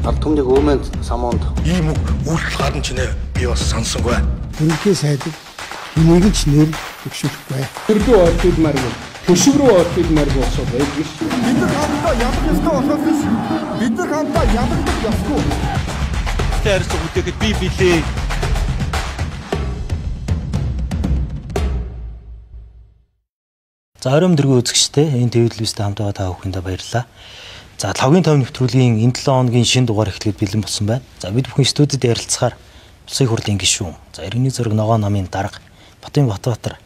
Ард түмнийг өөмөнд самуунд ийм үг үйлдэл гарна ч нэ би бас сансангүй. Ерөнхий сайдыг энийг ч нэр төгшөхгүй. Тэрдүү ордидмааргүй. Төшөг рүү ордидмааргүй босоод байдаг ш. Бид нар хамтдаа ялах ёстой болохоос биш. Бид нар хамтдаа ялагдах ёсгүй. Тэ харилцаа бүтээхэд би билээ. За оройн дэргүү үзэгчтэй энэ ТV телевизтэй хамт байгаа та бүхэндээ баярлалаа. За лхогийн тов нэвтрүүлгийн энэ 7 хоногийн шинэ дугаар эхлэхэд бэлэн болсон байна. За бид бүхэн студид ярилцахаар Улсын хурлын гишүүн, за иргэний зураг ногоон намын дарга Ботын Батбаатар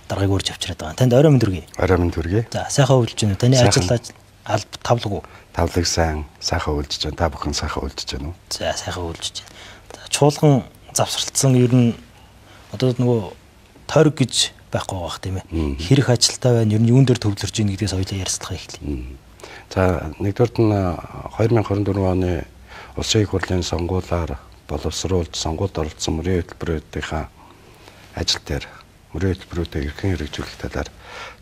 даргаыг урьж авчираад байгаа. Танд оройн мэнд хүргэе. Оройн мэнд хүргэе. За сайхан өвлөж байна. Таны ажил алба тавлаг уу? Тавлаг сайн, сайхан өвлөж байна. Та бүхэн сайхан өвлөж байна уу? За сайхан өвлөж байна. За чуулган завсралцсан ер нь одоо нөгөө тойрог гэж байхгүй байх тийм ээ. Хэрэг ажилтаа байна. Ер нь юун дээр төвлөрч ийн гэдгээс хоёлаа ярилцлага эхлэе. За нэгдүгээрт нь 2024 оны Улсын их хурлын сонгуулиар боловсруулж сонгуульд оролцсон мөрийн хөтөлбөрүүдийнхаа ажил дээр мөрийн хөтөлбөрүүдийг хэрхэн хэрэгжүүлэх талаар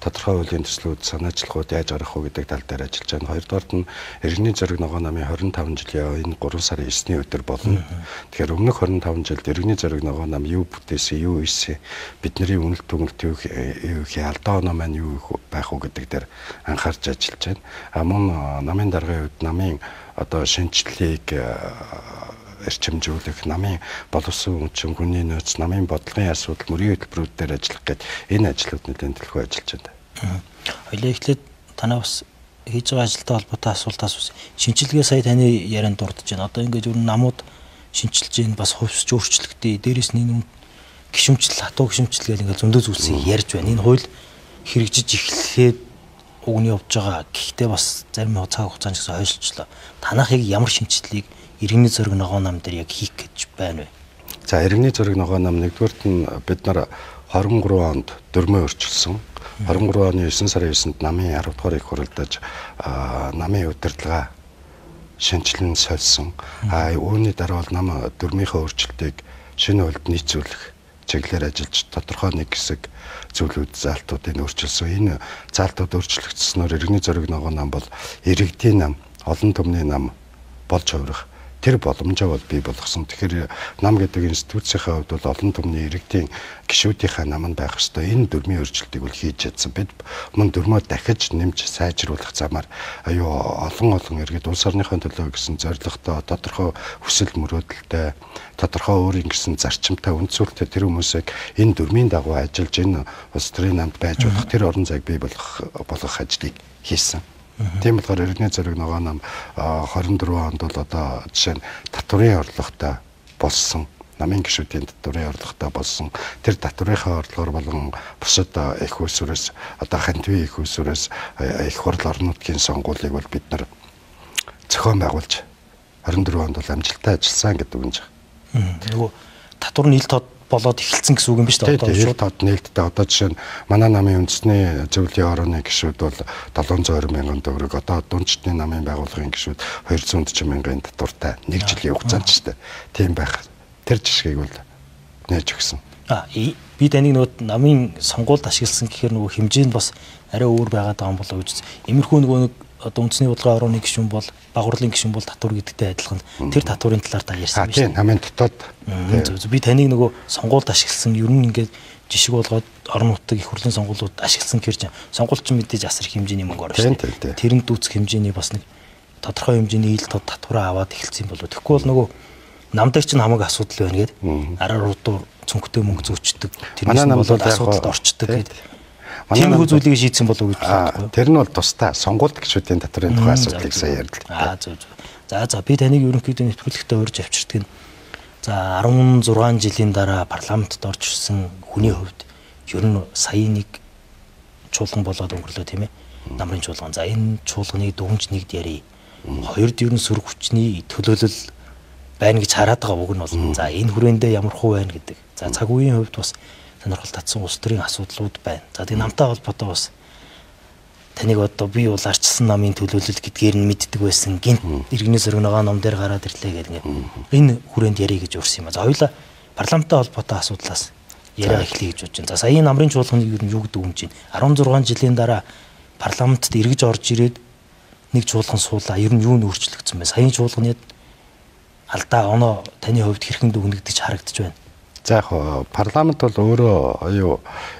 тодорхой хуулийн төслүүд, санаачлагууд яаж гаргах уу гэдэг тал дээр ажиллаж байна. Хоёрдугаарт нь иргэний зориг ногоон намын 25 жилийн энэ 3 сарын 9-ний өдөр болно. Тэгэхээр өмнөх 25 жилд иргэний зориг ногоон нам юу бүтээсэн, юу ийсэн, бидний үнэлт дүгнэлт юу их, алдаа оноо маань юу байх уу гэдэг дээр анхаарч ажиллаж байна. А мөн намын даргын хувьд намын одоо шинэчлэлийг эрчимжүүлэх, намын боловсон хүчин, хүний нөөц, намын бодлогын асуудал, мөрийн хөтөлбөрүүд дээр ажиллах гээд энэ ажлууд нэлээд төлхөө ажиллаж байна. Хоёлаа эхлээд танаа бас хийж байгаа ажилтай холбоотой асуултаас бас шинчилгээ сая таны ярианд дурдж байна. Одоо ингээд ер нь намууд шинчилж байна, бас хувьсч өөрчлөгдөө. Дээрээс нь энэ гишүүмжлэл, хатуу гишүүмжлэл гэл ингээд зөндөө зүйлсийг ярьж байна. Энэ хууль хэрэгжиж эхлэхэд уг нь явж байгаа. Гэхдээ бас зарим цаг хугацаанд ч гэсэн хойшлцлоо. Танахыг ямар шинчлэлийг иргэний зориг ногоон нам дээр яг хийх гэж байна вэ? За иргэний зориг ногоон нам нэгдүгээрт нь бид нар 23 онд дөрмөө өөрчилсөн. 23 оны 9 сарын 9-нд намын 10 дугаар их хурлдаж намын удирдлага шинэчлэн сольсон. А үүний дараа бол нам дөрмийнхээ өөрчлөлтийг шинэ хуульд нийцүүлэх чиглэлээр ажиллаж тодорхой нэг хэсэг зүйлүүд заалтуудыг өөрчилсөн. Энэ заалтууд өөрчлөгдснөөр иргэний зориг ногоон нам бол иргэдийн нам, олон түмний нам болж хувирах тэр боломжоо бол бий болгосон. Тэгэхээр нам гэдэг институцийнхаа хувьд бол олон түмний иргэдийн гишүүдийнхээ нам нь байх ёстой. Энэ дөрмийн өөрчлөлтийг бол хийж чадсан. Бид мөн дөрмөө дахиж нэмж сайжруулах замаар аюу олон олон иргэд улс орныхоо төлөө гэсэн зорилготой, тодорхой хүсэл мөрөөдөлтэй, тодорхой өөрийн гэсэн зарчимтай, үндсүүлтэй тэр хүмүүсийг энэ дөрмийн дагуу ажиллаж энэ улс төрийн намд байж болох тэр орон зайг бий болгох ажлыг хийсэн. Тийм болохоор иргэний зориг ногоон нам 24 онд бол одоо жишээ нь татварын орлоготой болсон, намын гишүүдийн татварын орлоготой болсон. Тэр татварынхаа орлогоор болон бусад их усүрээс одоо хантвийн их усүрээс их хурл орон нутгийн сонгуулийг бол бид нар зохион байгуулж 24 онд бол амжилттай ажилласан гэдэг үг юм. Нөгөө татвар нь ил тод болоод эхэлсэн гэсэн үг юм биш үү? Одоо шууд тод нээлттэй. Одоо жишээ нь манай намын үндэсний зөвлөлийн орооны гишүүд бол 720 мянган төгрөг, одоо дундчны намын байгууллагын гишүүд 240 мянган татвартай нэг жилийн хугацаанд ч тийм байх. Тэр жишгийг бол нээж өгсөн. Би таныг нөгөө намын сонгуульд ашигласан гэхээр нөгөө хэмжээ нь бас арай өөр байгаад байгаа юм болоо гэж. Иймэрхүү нөгөө нэг одоо үндэсний бодлогын орооны гишүүн бол баг хурлын гишүүн бол татвар гэдэгтэй адилхан тэр татварын талаар та ярьсан биш үү? Тийм, намын дотоод. Би таныг нөгөө сонгуульд ашигласан ер нь ингээд жишг болгоод орон нутаг их хурлын сонгуулиуд ашигласан гэхэр чинь сонгуульч мэдээж асар их хэмжээний мөнгө орно шүү дээ. Тэрэнд дүүцэх хэмжээний бас нэг тодорхой хэмжээний ил тод татвараа аваад эхэлсэн болов. Тэгэхгүй бол нөгөө нам дээр чинь хамаг асуудал байна гээд араар урдуур цүнхтэй мөнгө зөөчдөг. Тэрнээс нь болоод асуудалд орчдөг гээд. Тиймэрхүү зүйлийг шийдсэн болов уу гэж боддог. Тэр нь бол тусдаа сонгуульд гишүүдийн татварын тухай асуудлыг сая ярьлаа. Зөв зөв. За би таныг ерөнхийдөө нэвтрүүлэгтээ урьж авчирдаг нь за 16 жилийн дараа парламентд орж ирсэн хүний хувьд ер нь сая нэг чуулган болоод өнгөрлөө тийм ээ. Намрын чуулган. За энэ чуулганыг дүгнж нэгд ярий. Хоёрд ер нь сөрөг хүчний төлөөлөл байна гэж хараад байгаа үг нь бол за энэ хүрээндээ ямар хуу байна гэдэг. За цаг үеийн хувьд бас сонирхол татсан улс төрийн асуудлууд байна. За тэгээ намтай холбоотой бас таныг одоо би бол арчилсан намын төлөөлөл гэдгээр нь мэддэг байсан. Гинт иргэний зориг ногоон ном дээр гараад ирлээ гэдэг ингээд энэ хүрээнд ярий гэж урьсан юм а. За хоёулаа парламенттай холбоотой асуудлаас яриа эхлэе гэж бодож байна. За саяын намрын чуулганыг ер нь юу гэдэг юм чинь 16 жилийн дараа парламентд эргэж орж ирээд нэг чуулган суулаа. Ер нь юу нь өөрчлөгдсөн бэ? Саяын чуулганы алдаа оноо таны хувьд хэрхэн дүгнэгдэж харагдаж байна? За яг парламент бол өөрөө юу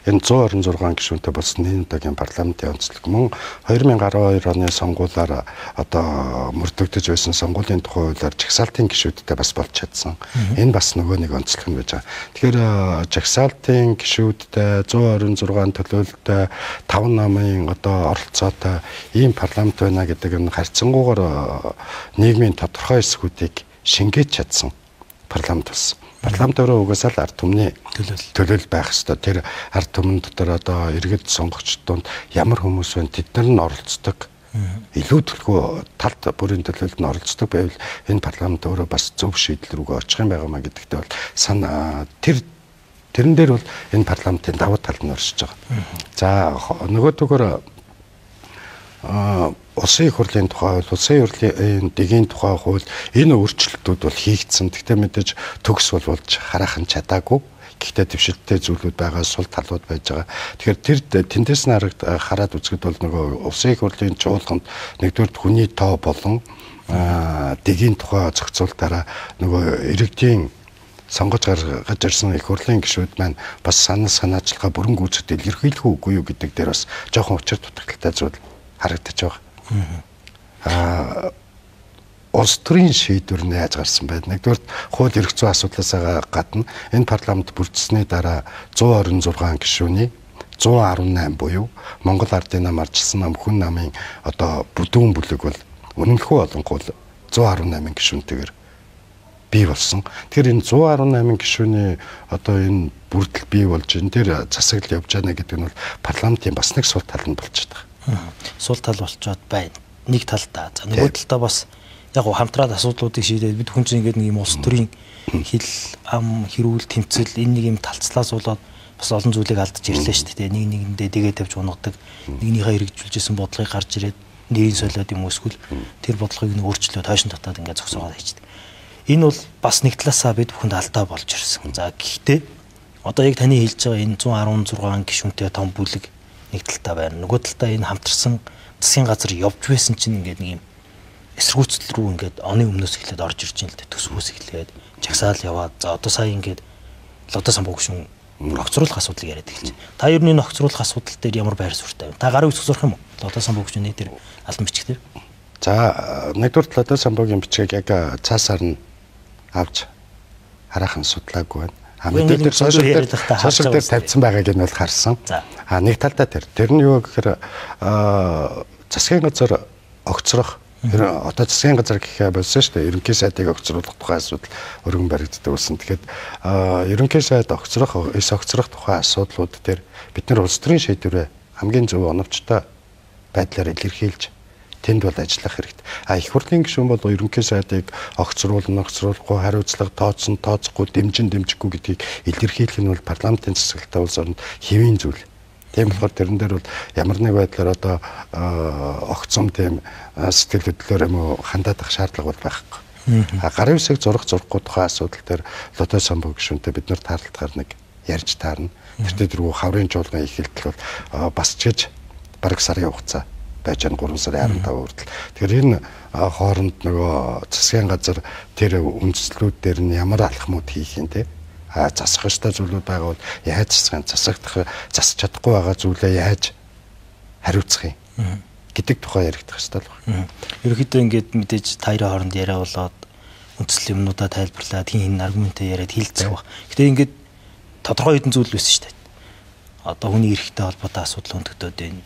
энэ 126 гишүүнтэй болсон энэ удаагийн парламентын онцлог мөн 2012 оны сонгуулиар одоо мөрдөгдөж байсан сонгуулийн тухай хуулиар жагсаалтын гишүүдтэй бас болж чадсан. Энэ бас нөгөө нэг онцлог нь байж байгаа. Тэгэхээр жагсаалтын гишүүдтэй 126 төлөөлөлтэй 5 намын одоо оролцоотой ийм парламент байна гэдэг нь харьцангуйгаар нийгмийн тодорхой хэсгүүдийг шингээж чадсан парламент болсон. Парламент өөрөө угаасаа л ард түмний төлөөлөл байх ёстой. Тэр ард түмэн дотор одоо иргэд сонгогчд донд ямар хүмүүс байна, тэд нар нь оролцдог. Илүү төлхөө талд бүрийн төлөөлөлд нь оролцдог байвал энэ парламент өөрөө бас зөв шийдэл рүүгээ очих юм байгаамаа гэдэгтээ бол тэрэн дээр бол энэ парламентын давуу тал нь оршиж байгаа. За нөгөөдөгөр улсын их хурлын тухай хууль, улсын хурлын дэгийн тухай хууль энэ өөрчлөлтүүд бол хийгдсэн. Гэхдээ мэдээж төгс бол болж хараахан чадаагүй. Гэхдээ дэвшилттэй зүйлүүд байгаа, сул талууд байж байгаа. Тэгэхээр тэр тэндээс нь хараад үзэхэд бол нөгөө улсын их хурлын чуулганд нэгдүгээр хүний тоо болон дэгийн тухай зохицуултаараа нөгөө иргэдийн сонгож гаргаж ирсэн их хурлын гишүүд маань бас санал санаачлалгаа бүрэн гүйцэтгэл илэрхийлэх үгүй юу гэдэг дээр бас жоохон учир дутагдaltaй зүйл харагдаж байгаа. Улс төрийн шийдвэр нь яаж гарсан бэ? Нэгдүгээр хууль эрх зүйн асуудлаасаа гадна энэ парламент бүрдсэний дараа 126 гишүүний 118 буюу Монгол Ардын нам, Арчилсан нам, Хүн намын одоо бүдүүн бүлэг бол үнэмлэхүй болонгуул 118 гишүүнтэйгээр бий болсон. Тэгэхээр энэ 118 гишүүний одоо энэ бүрдэл бий болж энэ дээр засаглал явж байна гэдэг нь бол парламентын бас нэг сул тал нь болчиход байгаа. Сул тал болчоод байна. Нэг талдаа. За нөгөө талдаа бас яг хамтраад асуудлуудыг шийдээд бид хүн чинь ингээд нэг юм улс төрийн хил ам хэрүүл тэмцэл энэ нэг юм талцлаас болоод бас олон зүйлийг алдаж ирлээ шүү дээ. Нэг нэгэндээ дэгээ тавьж унгадаг. Нэгнийхээ хэрэгжүүлжсэн бодлогыг гарч ирээд нэрийн солиод юм эсвэл тэр бодлогыг нь өөрчлөөд хойшин татаад ингээд зогсоогоод хийчихдээ. Энэ бол бас нэг талаасаа бид бүхэнд алдаа болж ирсэн. За гэхдээ одоо яг таны хэлж байгаа энэ 116 гишүүнтэй том бүлэг нэг талдаа байна. Нөгөө талдаа энэ хамтарсан засгийн газар явж байсан чинь ингээд нэг юм эсэргүүцэл рүү ингээд оны өмнөөс эхлээд орж ирж байна л да. Төсвөөс эхлээд жагсаал яваад за одоо сая ингээд Лодой самбуу гишүүн огцруулах асуудлыг яриад эхэлж. Та ер нь энэ огцруулах асуудал дээр ямар байр суурьтай вэ? Та гарын үсэг зурх юм уу? Лодой самбуу гишүүний тэр албан бичиг дээр. За нэгдүгээр Лодой самбуугийн бичгийг яг цаасаар нь авч хараахан судлаагүй байна. Мэдээ дээр сошиал дээр тавьсан байгааг нь бол харсан. А нэг талдаа тэр нь юу гэхээр засгийн газар огцрох одоо засгийн газар гэхээ болсон шүү дээ. Ерөнхий сайдыг огцруулах тухай асуудал өргөн баригддаг болсон. Тэгэхээр ерөнхий сайд огцрох, эс огцрох тухай асуудлууд дээр бид нар улс төрийн шийдвэрээ хамгийн зөв оновчтой байдлаар илэрхийлж тэнд бол ажиллах хэрэгтэй. А их хурлын гишүүн бол ерөнхий сайдыг огцруулна, огцруулахгүй, хариуцлага тооцсон, тооцохгүй, дэмжин, дэмжихгүй гэдгийг илэрхийлэх нь бол парламентын засаглалтай улс оронд хэвийн зүйл. Тийм болохоор тэрэн дээр бол ямар нэг байдлаар одоо огцом тийм сэтгэл хөдлөлөөр юм уу хандаад ах шаардлага бол байхгүй. А гарын үсэг зурах зурахгүй тухай асуудал дээр Лодой самбуу гишүүнтэй бид нар таарлтгаар нэг ярьж таарна. Тэртээ тэргүй хаврын чуулган эхэлтэл бол бас ч гэж бараг сарын хугацаа байж байгаа 3 сарын 15 хүртэл. Тэгэхээр энэ хооронд нөгөө засгийн газар тэр үндслүүд дээр нь ямар алхмууд хийх юм те? А засах ёстой зүйлүүд байгаа бол яаж засах юм? Засагдах, засах чадахгүй байгаа зүйлээ яаж хариуцах юм гэдэг тухай яригдах ёстой л байна. Ерөнхийдөө ингээд мэдээж та хоёрын хооронд яриа болоод үндсэл юмнуудаа тайлбарлаад хин хин аргументээ яриад хилцэх баг. Гэтэ ингээд тодорхой хэдэн зүйл байсан шүү дээ. Одоо хүний эрхтэй холбоотой асуудал хөндөгдөд байна.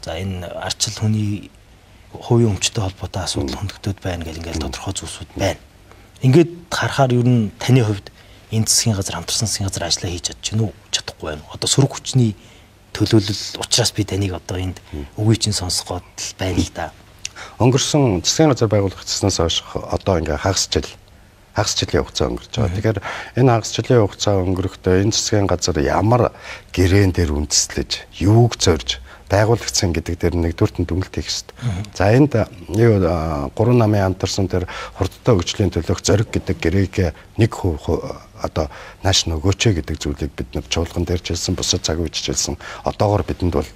За энэ арчил хүний хувийн өмчтэй холбоотой асуудал хөндөгдөд байна гэл ингээл тодорхой зүйлсүүд байна. Ингээд харахаар ер нь таны хувьд энэ засгийн газар хамтарсан засгийн газар ажиллаа хийж чадчих нү чадахгүй байна. Одоо сөрөг хүчний төлөөлөл учраас би таныг одоо энд үгүй чинь сонсох гол байна л да. Өнгөрсөн засгийн газар байгуулагдсанаас хойш одоо ингээ хагас жилийн хугацаа өнгөрч байгаа. Тэгэхээр энэ хагас жилийн хугацаа өнгөрөхдөө энэ засгийн газар ямар гэрээн дээр үндэслэж, юуг зорж байгуулагдсан гэдэг дээр нэгдүгüрт нь дүнэлт хийх ёстой. За энд юу гурван намын хамтарсан тэр хурдтай хөгжлийн төлөөх зориг гэдэг гэрээг 1% одоо нааш нөгөөч гэдэг зүйлийг бид нар чуулган дээр ч хэлсэн, бусад цаг үед ч хэлсэн. Одоогор бидэнд бол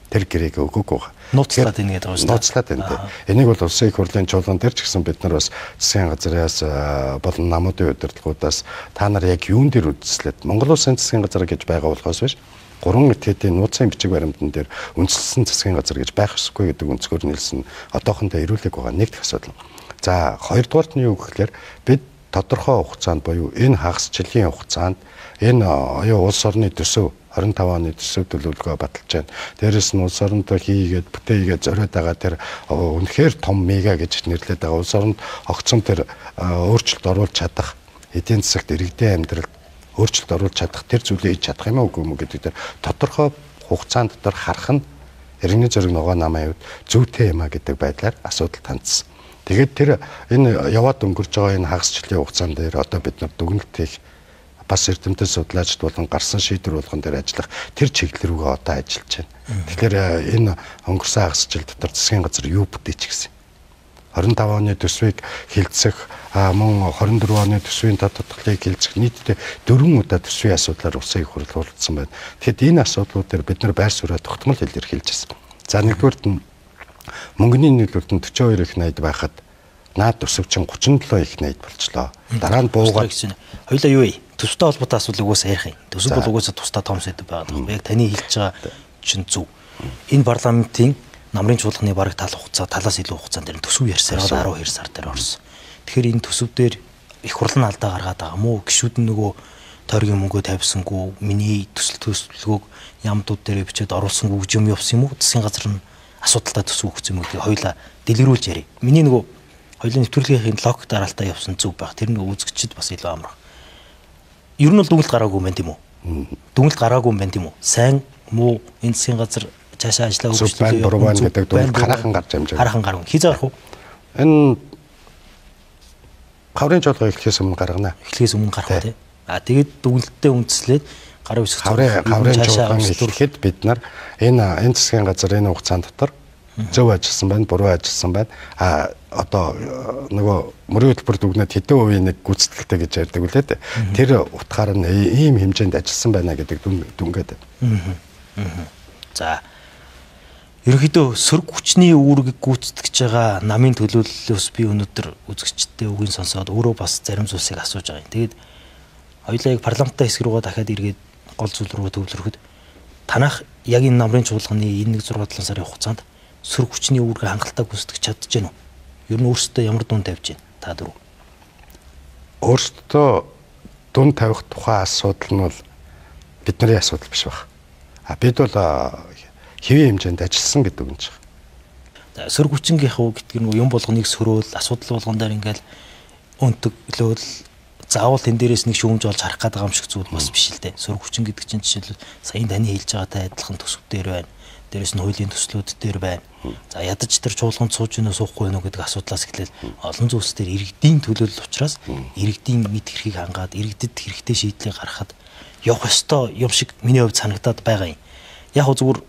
Тэр гэрээг өгөөгүй байгаа. Нууцлаад байна гэдэг байгаа шүү дээ. Нууцлаад байна тийм. Энийг бол улсын их хурлын чуулган дээр ч гэсэн бид нар бас засгийн газраас болон намуудын удирдлагуудаас та нар яг юун дээр үндэслээд Монгол Улсын засгийн газар гэж байгаа болохоос биш гурван этгээдийн нууцын бичиг баримтан дээр үндэслэсэн засгийн газар гэж байх ёсгүй гэдэг өнцгөр нийлсэн одоохондоо ирүүлэг байгаа нэг дэх асуудал. За хоёрдугаарт нь юу гэхлээр бид тодорхой хугацаанд буюу энэ хагас жилийн хугацаанд энэ оюун улс орны төсөв 25 оны төсөв төлөвлөгөө баталж байна. Дээрээс нь улс оронд хийгээд бүтээгээд зориод байгаа тэр үнэхээр том мега гэж нэрлэдэг байгаа улс оронд огцом тэр өөрчлөлт оруулж чадах эдийн засагт иргэдийн амьдралд өөрчлөлт оруулж чадах тэр зүйлээ хийж чадах юм уу үгүй юм уу гэдэг тэр тодорхой хугацаанд дотор харах нь иргэний зориг ногоо намын хувьд зүйтэй юм а гэдэг байдлаар асуудал хандсан. Тэгээд тэр энэ яваад өнгөрж байгаа энэ хагас жилийн хугацаанд дээр одоо бид нар дүгнэлт хийх бас эрдэмтэн судлаачд болон гарсан шийдвэр болгон дээр ажиллах тэр чиглэл рүүгээ одоо ажиллаж байна. Тэгэхээр энэ өнгөрсөн хагас жил дотор засгийн газар юу бүтээч гэсэн. 25 оны төсвийг хилцэх, мөн 24 оны төсвийн тодотголыг хилцэх нийтдээ 4 удаа төсвийн асуудлаар улсын их хурл хуралдсан байна. Тэгэхэд энэ асуудлууд дээр бид нар байр сууриа тогтмол илэрхийлж байсан. За нэгдүгээрт нь мөнгөний нийлүүлэлт нь 42 их 80 байхад наад төсөв чинь 37 их 80 болчлоо. Дараа нь буугаад хоёлаа юу вэ? Төсвтэй холбоотой асуудлыг угаасаа ярих юм. Төсөв бол угаасаа тусдаа том сэдэв байгаа байхгүй. Яг таны хэлж байгаа чинь зөв. Энэ парламентын намрын чуулганы бараг тал хугацаа талаас илүү хугацаан дээр төсөв ярьсаар 12 сар дээр орсон. Тэгэхээр энэ төсөв дээр их хурл нь алдаа гаргаад байгаа мó гişүүд нь нөгөө тойргийн мөнгөө тавьсангүй, миний төсөл төслөгөөг ямдууд дээр бичээд оруулсангүй гэж юм явсан юм уу? Засгийн газар нь асуудалтай төсөв өгсөн юм гэдгийг хоёлаа дэлгэрүүлж ярив. Миний нөгөө хоёлын нэвтрүүлгийнхээ лог дараалтаа явсан зөв байх. Тэр нэг үзэгчд бас илүү амарх. Ер нь бол дүгнэлт гараагүй юм байна тийм үү? Дүгнэлт гараагүй юм байна тийм үү? Сайн муу энэ засгийн газар цаашаа ажиллаа хөгжүүлэх буруу байна гэдэг дүгнэлт хараахан гарч амжаа. Хараахан гарав. Хизээ гарах уу? Энэ хаврын чуулга эхлэхээс өмнө гаргана. Эхлэхээс өмнө гарах уу тийм? А тэгээд дүгнэлтээ үндэслээд гарын үсэг хаврын чуулган эхлэхэд бид нар энэ засгийн газар энэ хугацаанд дотор зөв ажилласан байна, буруу ажилласан байна. А одоо нөгөө мөрийн хөтөлбөр дүгнээд хэдэн хувийн нэг гүйцэтгэлтэй гэж ярьдаг үлээ дээ. Тэр утгаар нь ийм хэмжээнд ажилласан байна гэдэг дүнгээд. За ерөнхийдөө сөрөг хүчний үүргийг гүйцэтгэж байгаа намын төлөөллөөс би өнөөдөр үзэгчдээ үгийг сонсоод өөрөө бас зарим зүйлсийг асууж байгаа юм. Тэгээд хоёулаа яг парламенттай хэсэг рүүгээ дахиад эргээд гол зүйл рүү төвлөрөхөд танах яг энэ намрын чуулганы энэ 1 6 7 сарын хугацаанд сөрөг хүчний үүргээ хангалттай гүйцэтгэж чадж гэнэ үү? Ер нь өөрсдөө ямар дүн тавьж байна та дөрөв? Өөрсдөө дүн тавих тухай асуудал нь бол бидний асуудал биш баг. А бид бол хэвийн хэмжээнд ажилласан гэдэг юм чинь. За сөрөг хүчингийнх үү гэдэг нь юм болгоныг сөрөөл асуудал болгон дээр ингээл өнтөглөөл заавал тэн дээрээс нэг шүүмж олж харах гээд байгаа юм шиг зүйл бас биш л дээ. Сөрөг хүчин гэдэг чинь жишээлбэл саяын таны хэлж байгаатай адилхан төсөв дээр байна. Дээрээс нь хуулийн төслүүд дээр байна. За ядаж тэр чуулганд сууж гинөө суухгүй гинөө гэдэг асуудлаас эхлээл олон зүйлс дээр иргэдийн төлөөлөл учраас иргэдийн мэд хэрхийг хангаад иргэдэд хэрэгтэй шийдлийг гаргахад явах ёстой юм шиг миний хувьд санагдаад байгаа юм. Яг зүгээр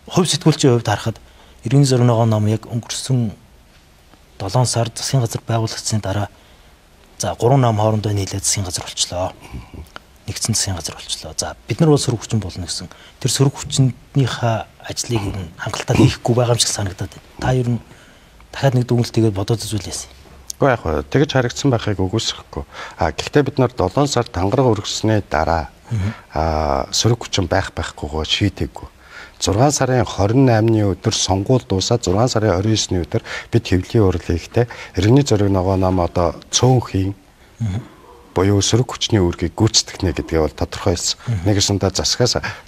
хувь сэтгүүлчийн хувьд харахад иргэний зориг ногоон нам яг өнгөрсөн 7 сар засгийн газар байгуулагдсаны дараа за 3 нам хоорондоо нийлээд засгийн газар болчлоо. Нэгдсэн засгийн газар болчлоо. За бид нар бол сөрөг хүчин болно гэсэн. Тэр сөрөг хүчнийхээ ажлыг ер нь хангалттай хийхгүй байгаа юм шиг санагдаад байна. Та ер нь дахиад нэг дүгнэлт хийгээд бодоод зүйл яасан. Гэхдээ яг хөө тэгж харагдсан байхыг үгүйсэхгүй. А гэхдээ бид нар 7 сар тангараг өргөснөө дараа сөрөг хүчин байх байхгүйгөө шийдэггүй. 6 сарын 28-ны өдөр сонгуул дуусаад 6 сарын 29-ны өдөр бид хэвлэлийн хурал хийхдээ иргэний зориг ногоо нам одоо цөөнхийн буюу сөрөг хүчний үүргийг гүйцэтгэх нэ гэдгээ бол тодорхойлсон. Нэгсэндээ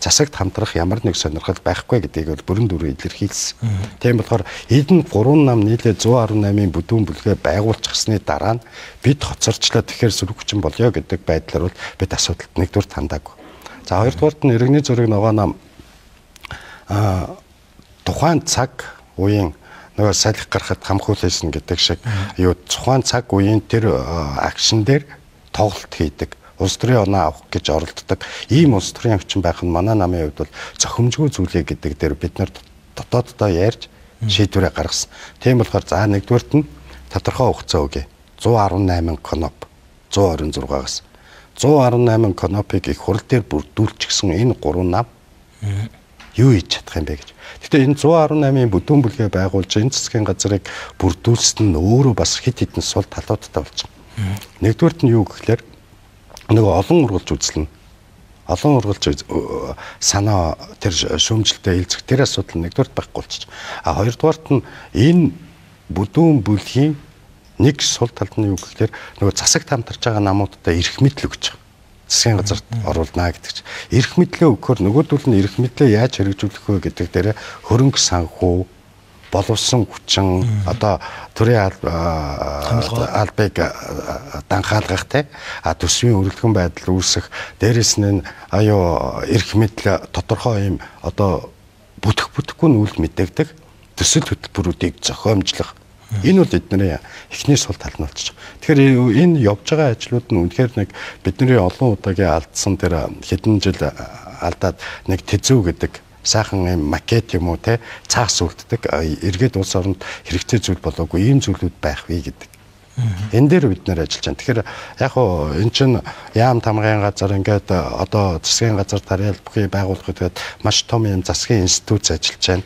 засагт хамтрах ямар нэг сонирхол байхгүй гэдгийг бол бүрэн дүрэн илэрхийлсэн. Тийм болохоор эдэн 3 нам нийлээ 118-ын бүдүүн бүлгээ байгуулчихсны дараа нь бид хоцорчлоо тэгэхээр сөрөг хүчин болёо гэдэг байдлаар бол бид асуудалд нэгдүгээр хандаагүй. За хоёрдугаарт нь иргэний зориг ногоо нам тухайн цаг үеийн нөгөө салхи гарахад хамхуулсан гэдэг шиг юу тухайн цаг үеийн тэр акшн дээр тоглолт хийдэг, улс төрийн оноо авах гэж оролддог ийм улс төрийн хүчин байх нь манай намын хувьд бол зохимжгүй зүйлээ гэдэг дээр бид нар дотооддоо ярьж шийдвэрээ гаргасан. Тийм болохоор за нэгдүгээрт нь тодорхой хугацаа өгье. 118 коноп 126-аас 118 конопыг их хурал дээр бүрдүүлчихсэн энэ 3 нам Юу хийж чадах юм бэ гэж. Гэхдээ энэ 118-ийн бүдүүн бүлгээ байгуулж энэ засгийн газрыг бүрдүүлсэн нь өөрөө бас хэд хэдэн сул талуудтай болчихно. Нэгдүгээрт нь юу гэхлээр нөгөө олон ургалж үзлэн. Олон ургалж санаа тэр шүүмжлэлтэй илзэх тэр асуудал нэгдүгээрт байхгүй болчих. А хоёрдугаарт нь энэ бүдүүн бүлгийн нэг сул талд нь юу гэхлээр нөгөө засагт хамтарч байгаа намуудтай эрх мэдэл өгч байгаа. Засгийн газарт оруулнаа гэдэг чинь. Эрх мэдлээ өгөхөөр нөгөөдөл нь эрх мэдлээ яаж хэрэгжүүлэх вэ гэдэг дээр хөрөнгө санхүү, боловсон хүчин, одоо төрийн албыг данхаалгах те, а төсвийн өрөлдгөн байдал үүсэх, дээрэс нь аюу эрх мэдэл тодорхой юм одоо бүтэх бүтэхгүй нь үл мэдээгдэх төсөл хөтөлбөрүүдийг зохиомжлох. Энэ бол эдний эхний сул тал нь болчих. Тэгэхээр энэ явж байгаа ажлууд нь үнэхээр нэг бидний олон удаагийн алдсан тэр хэдэн жил алдаад нэг тэзүү гэдэг сайхан юм макет юм уу те цаас үлддэг, эргээд улс оронд хэрэгтэй зүйл болоогүй ийм зүйлүүд байх вэ гэдэг. Энэ дээр бид нэр ажиллаж байна. Тэгэхээр яг хуу эн чинь яам тамгын газар ингээд одоо засгийн газар тариал бүхий байгуулах гэдгээд маш том юм засгийн институт ажиллаж байна.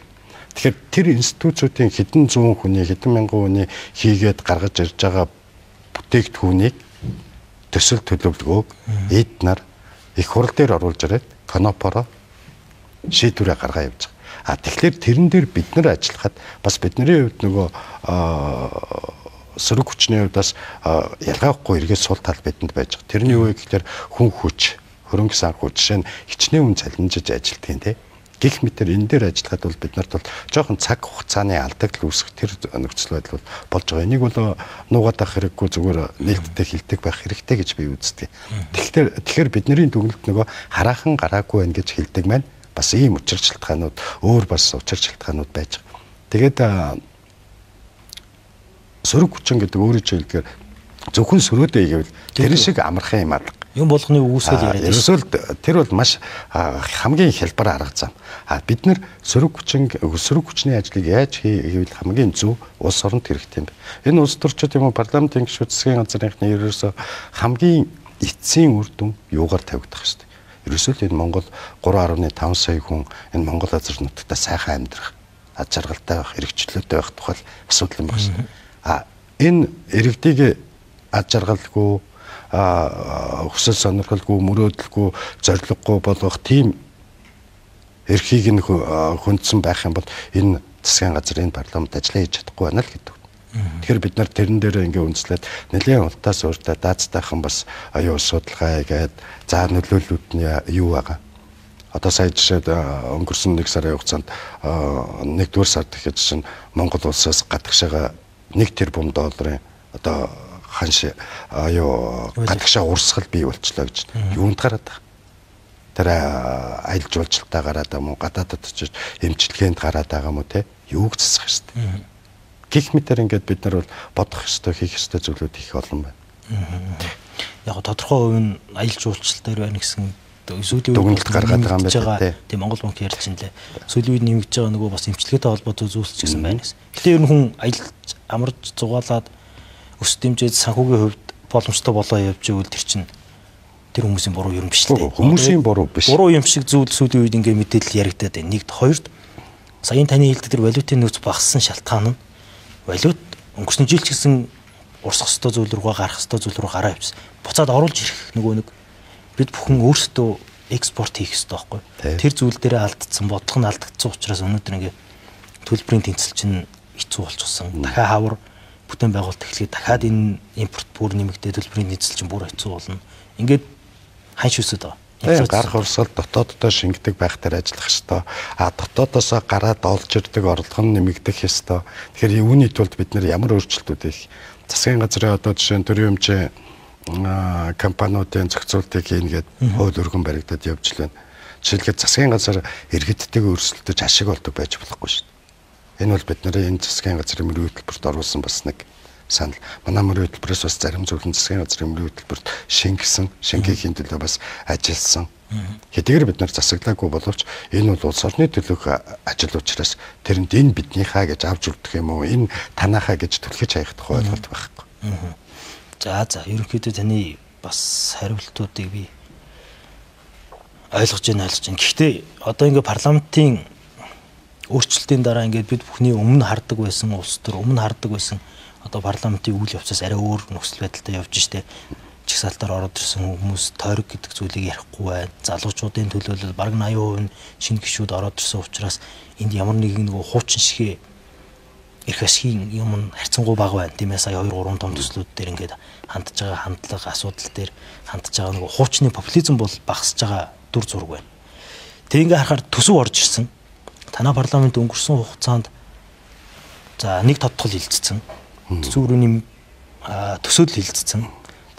Тэгэхээр тэр институтуудын хэдэн зуун хүний, хэдэн мянган хүний хийгээд гаргаж ирж байгаа бүтээгдэхүүнийг төсөл төлөвлөгөөг эд нар их хурал дээр оруулж ирээд конопороо шийдвэрээ гаргаа явж байгаа. А тэгэхээр тэрэн дээр бид нар ажиллахад бас бидний хувьд нөгөө сөрөг хүчний хувьд бас ялгаахгүй эргээд сул тал бидэнд байж байгаа. Тэрний юу вэ гэхээр хүн хүч, хөрөнгө санхүү жишээ нь хичнээн хүн цалинжиж ажилладаг юм те. Гэх мэтэр энэ дээр ажиллахад бол бид нарт бол жоохон цаг хугацааны алдагдал үүсэх тэр нөхцөл байдал бол болж байгаа. Энийг бол нуугаад авах хэрэггүй, зүгээр нээлттэй хилдэг байх хэрэгтэй гэж би үздэг. Тэгэхээр бидний дүгнэлт нөгөө хараахан гараагүй байна гэж хэлдэг маань бас ийм учир шалтгаанууд, өөр бас учир шалтгаанууд байж байгаа. Тэгээд сөрөг хүчин гэдэг өөрийн хэлдгээр зөвхөн сөрөөдөө гэвэл тэр шиг амархан юм алга. Юм болгоны үүсгэл яриад байна. Ерөөсөө тэр бол маш хамгийн хялбар арга зам. А бид нар сөрөг хүчний ажлыг яаж хийвэл хамгийн зөв улс оронд хэрэгтэй юм бэ? Энэ улс төрчид юм уу парламентын гишүүд засгийн газрынхны ерөөсөө хамгийн эцсийн үр дүн юугаар тавигдах ёстой. Ерөөсөө л энэ Монгол 3.5 сая хүн энэ Монгол газар нутагта сайхан амьдрах, аз жаргалтай байх, эрхчлөөтэй байх тухай асуудал юм байна шүү. А энэ иргэдийг аз жаргалгүй, хүсэл сонирхолгүй, мөрөөдөлгүй, зорилгогүй болгох тийм эрхийг нь хүндсэн байх юм бол энэ засгийн газар, энэ парламент ажиллаа хийж чадахгүй байна л гэдэг. Тэгэхээр бид нар тэрэн дээр ингээ үндэслээд нэлээд ултаас өөртөө даацтайхан бас аюу судалгаа хийгээд за нөлөөллүүд нь юу байгаа. Одоо сая жишээд өнгөрсөн 1 сарын хугацаанд 1-р сард гэхэд чинь Монгол улсаас гадагшаага 1 тэрбум долларын одоо ханш аюу гадагшаа урсгал бий болчлоо гэж юунд гараад байгаа. Тэр аялал жуулчлалтаа гараад байгаа юм уу, гадаадд очиж эмчилгээнд гараад байгаа юм уу те, юуг засах ёстой. Гэх мэтэр ингээд бид нар бол бодох ёстой, хийх ёстой зүйлүүд их олон байна. Яг тодорхой хувь нь аялал жуулчлал дээр байна гэсэн сүүлийн үед дүгнэлт гаргаад байгаа юм байна. Тийм Монгол банк ярьж байна лээ. Сүүлийн үед нэмэгдэж байгаа нөгөө бас эмчилгээтэй холбоотой зүйлс ч гэсэн байна гэсэн. Гэтэ ер нь хүн аялж амарч зугаалаад өс дэмжиж санхүүгийн хувьд боломжтой болоо явж ивэл тэр чинь тэр хүмүүсийн буруу юм биш л дээ. Хүмүүсийн буруу биш. Буруу юм шиг зүйл сүүлийн үед ингээ мэдээлэл яригадаад байна. Нэгд, хоёрт саяын таны хэлдэг тэр валютын нөөц багассан шалтгаан нь валют өнгөрсөн жил ч гэсэн урсгах ёстой зүйл рүүгээ гарах ёстой зүйл рүү гараа явсан. Буцаад оруулж ирэх нөгөө нэг бид бүхэн өөрсдөө экспорт хийх ёстой байхгүй. Тэр зүйл дээрээ алдсан, бодлого нь алдагдсан учраас өнөөдөр ингээ төлбөрийн тэнцэл чинь хэцүү болчихсон. Дахиад хавар бүтээн байгуулалт эхлэхэд дахиад энэ импорт бүр нэмэгдээ, төлбөрийн нийцэл чинь бүр хэцүү болно. Ингээд ханш өсөд байгаа. Гарах урсгал дотооддоо шингэдэг байх дээр ажиллах ёстой. А дотоодоосоо гараад олж ирдэг орлого нь нэмэгдэх ёстой. Тэгэхээр үүний тулд бид нэр ямар өөрчлөлтүүд хийх? Засгийн газрын одоо жишээ нь төрийн өмчийн компаниудын зохицуултыг хийнэ гээд хууль өргөн баригдаад явж л байна. Жишээлбэл засгийн газар иргэдтэйгээ өрсөлдөж ашиг олдог байж болохгүй шүү дээ. Энэ бол бид нарын энэ засгийн газрын мөрийн хөтөлбөрт оруулсан бас нэг санал. Манай мөрийн хөтөлбөрөөс бас зарим зүйл нь засгийн газрын мөрийн хөтөлбөрт шингэсэн, шингээхийн төлөө бас ажилласан. Хэдийгээр бид нар засаглаагүй боловч энэ бол улс орны төлөөх ажил учраас тэрэнд энэ биднийхаа гэж авч өгдөх юм уу, энэ танаахаа гэж түлхэж хаях тухай ойлголт байхгүй. За ерөнхийдөө таны бас хариултуудыг би Ойлгож байна, ойлгож байна. Гэхдээ одоо ингээ парламентын өөрчлөлтийн дараа ингээд бид бүхний өмнө хардаг байсан улс төр, өмнө хардаг байсан одоо парламентын үйл явцаас арай өөр нөхцөл байдалтай явж штэ. Чагсаалтаар ороод ирсэн хүмүүс тойрог гэдэг зүйлийг ярихгүй байна. Залуучуудын төлөөлөл бараг 80% нь шинэ гишүүд ороод ирсэн учраас энд ямар нэгэн нөгөө хуучин шигээ эрх ашигын юм нь харьцангуй бага байна. Тийм ээ, сая 2 3 том төслүүд дээр ингээд хандж байгаа хандлага асуудал дээр хандж байгаа нөгөө хуучны популизм бол багасж байгаа дүр зураг байна. Тэг ингээ харахаар төсөв орж ирсэн. Танай парламент өнгөрсөн хугацаанд за нэг тодтол хилцсэн. Төсөв рүү төсөөл хилцсэн.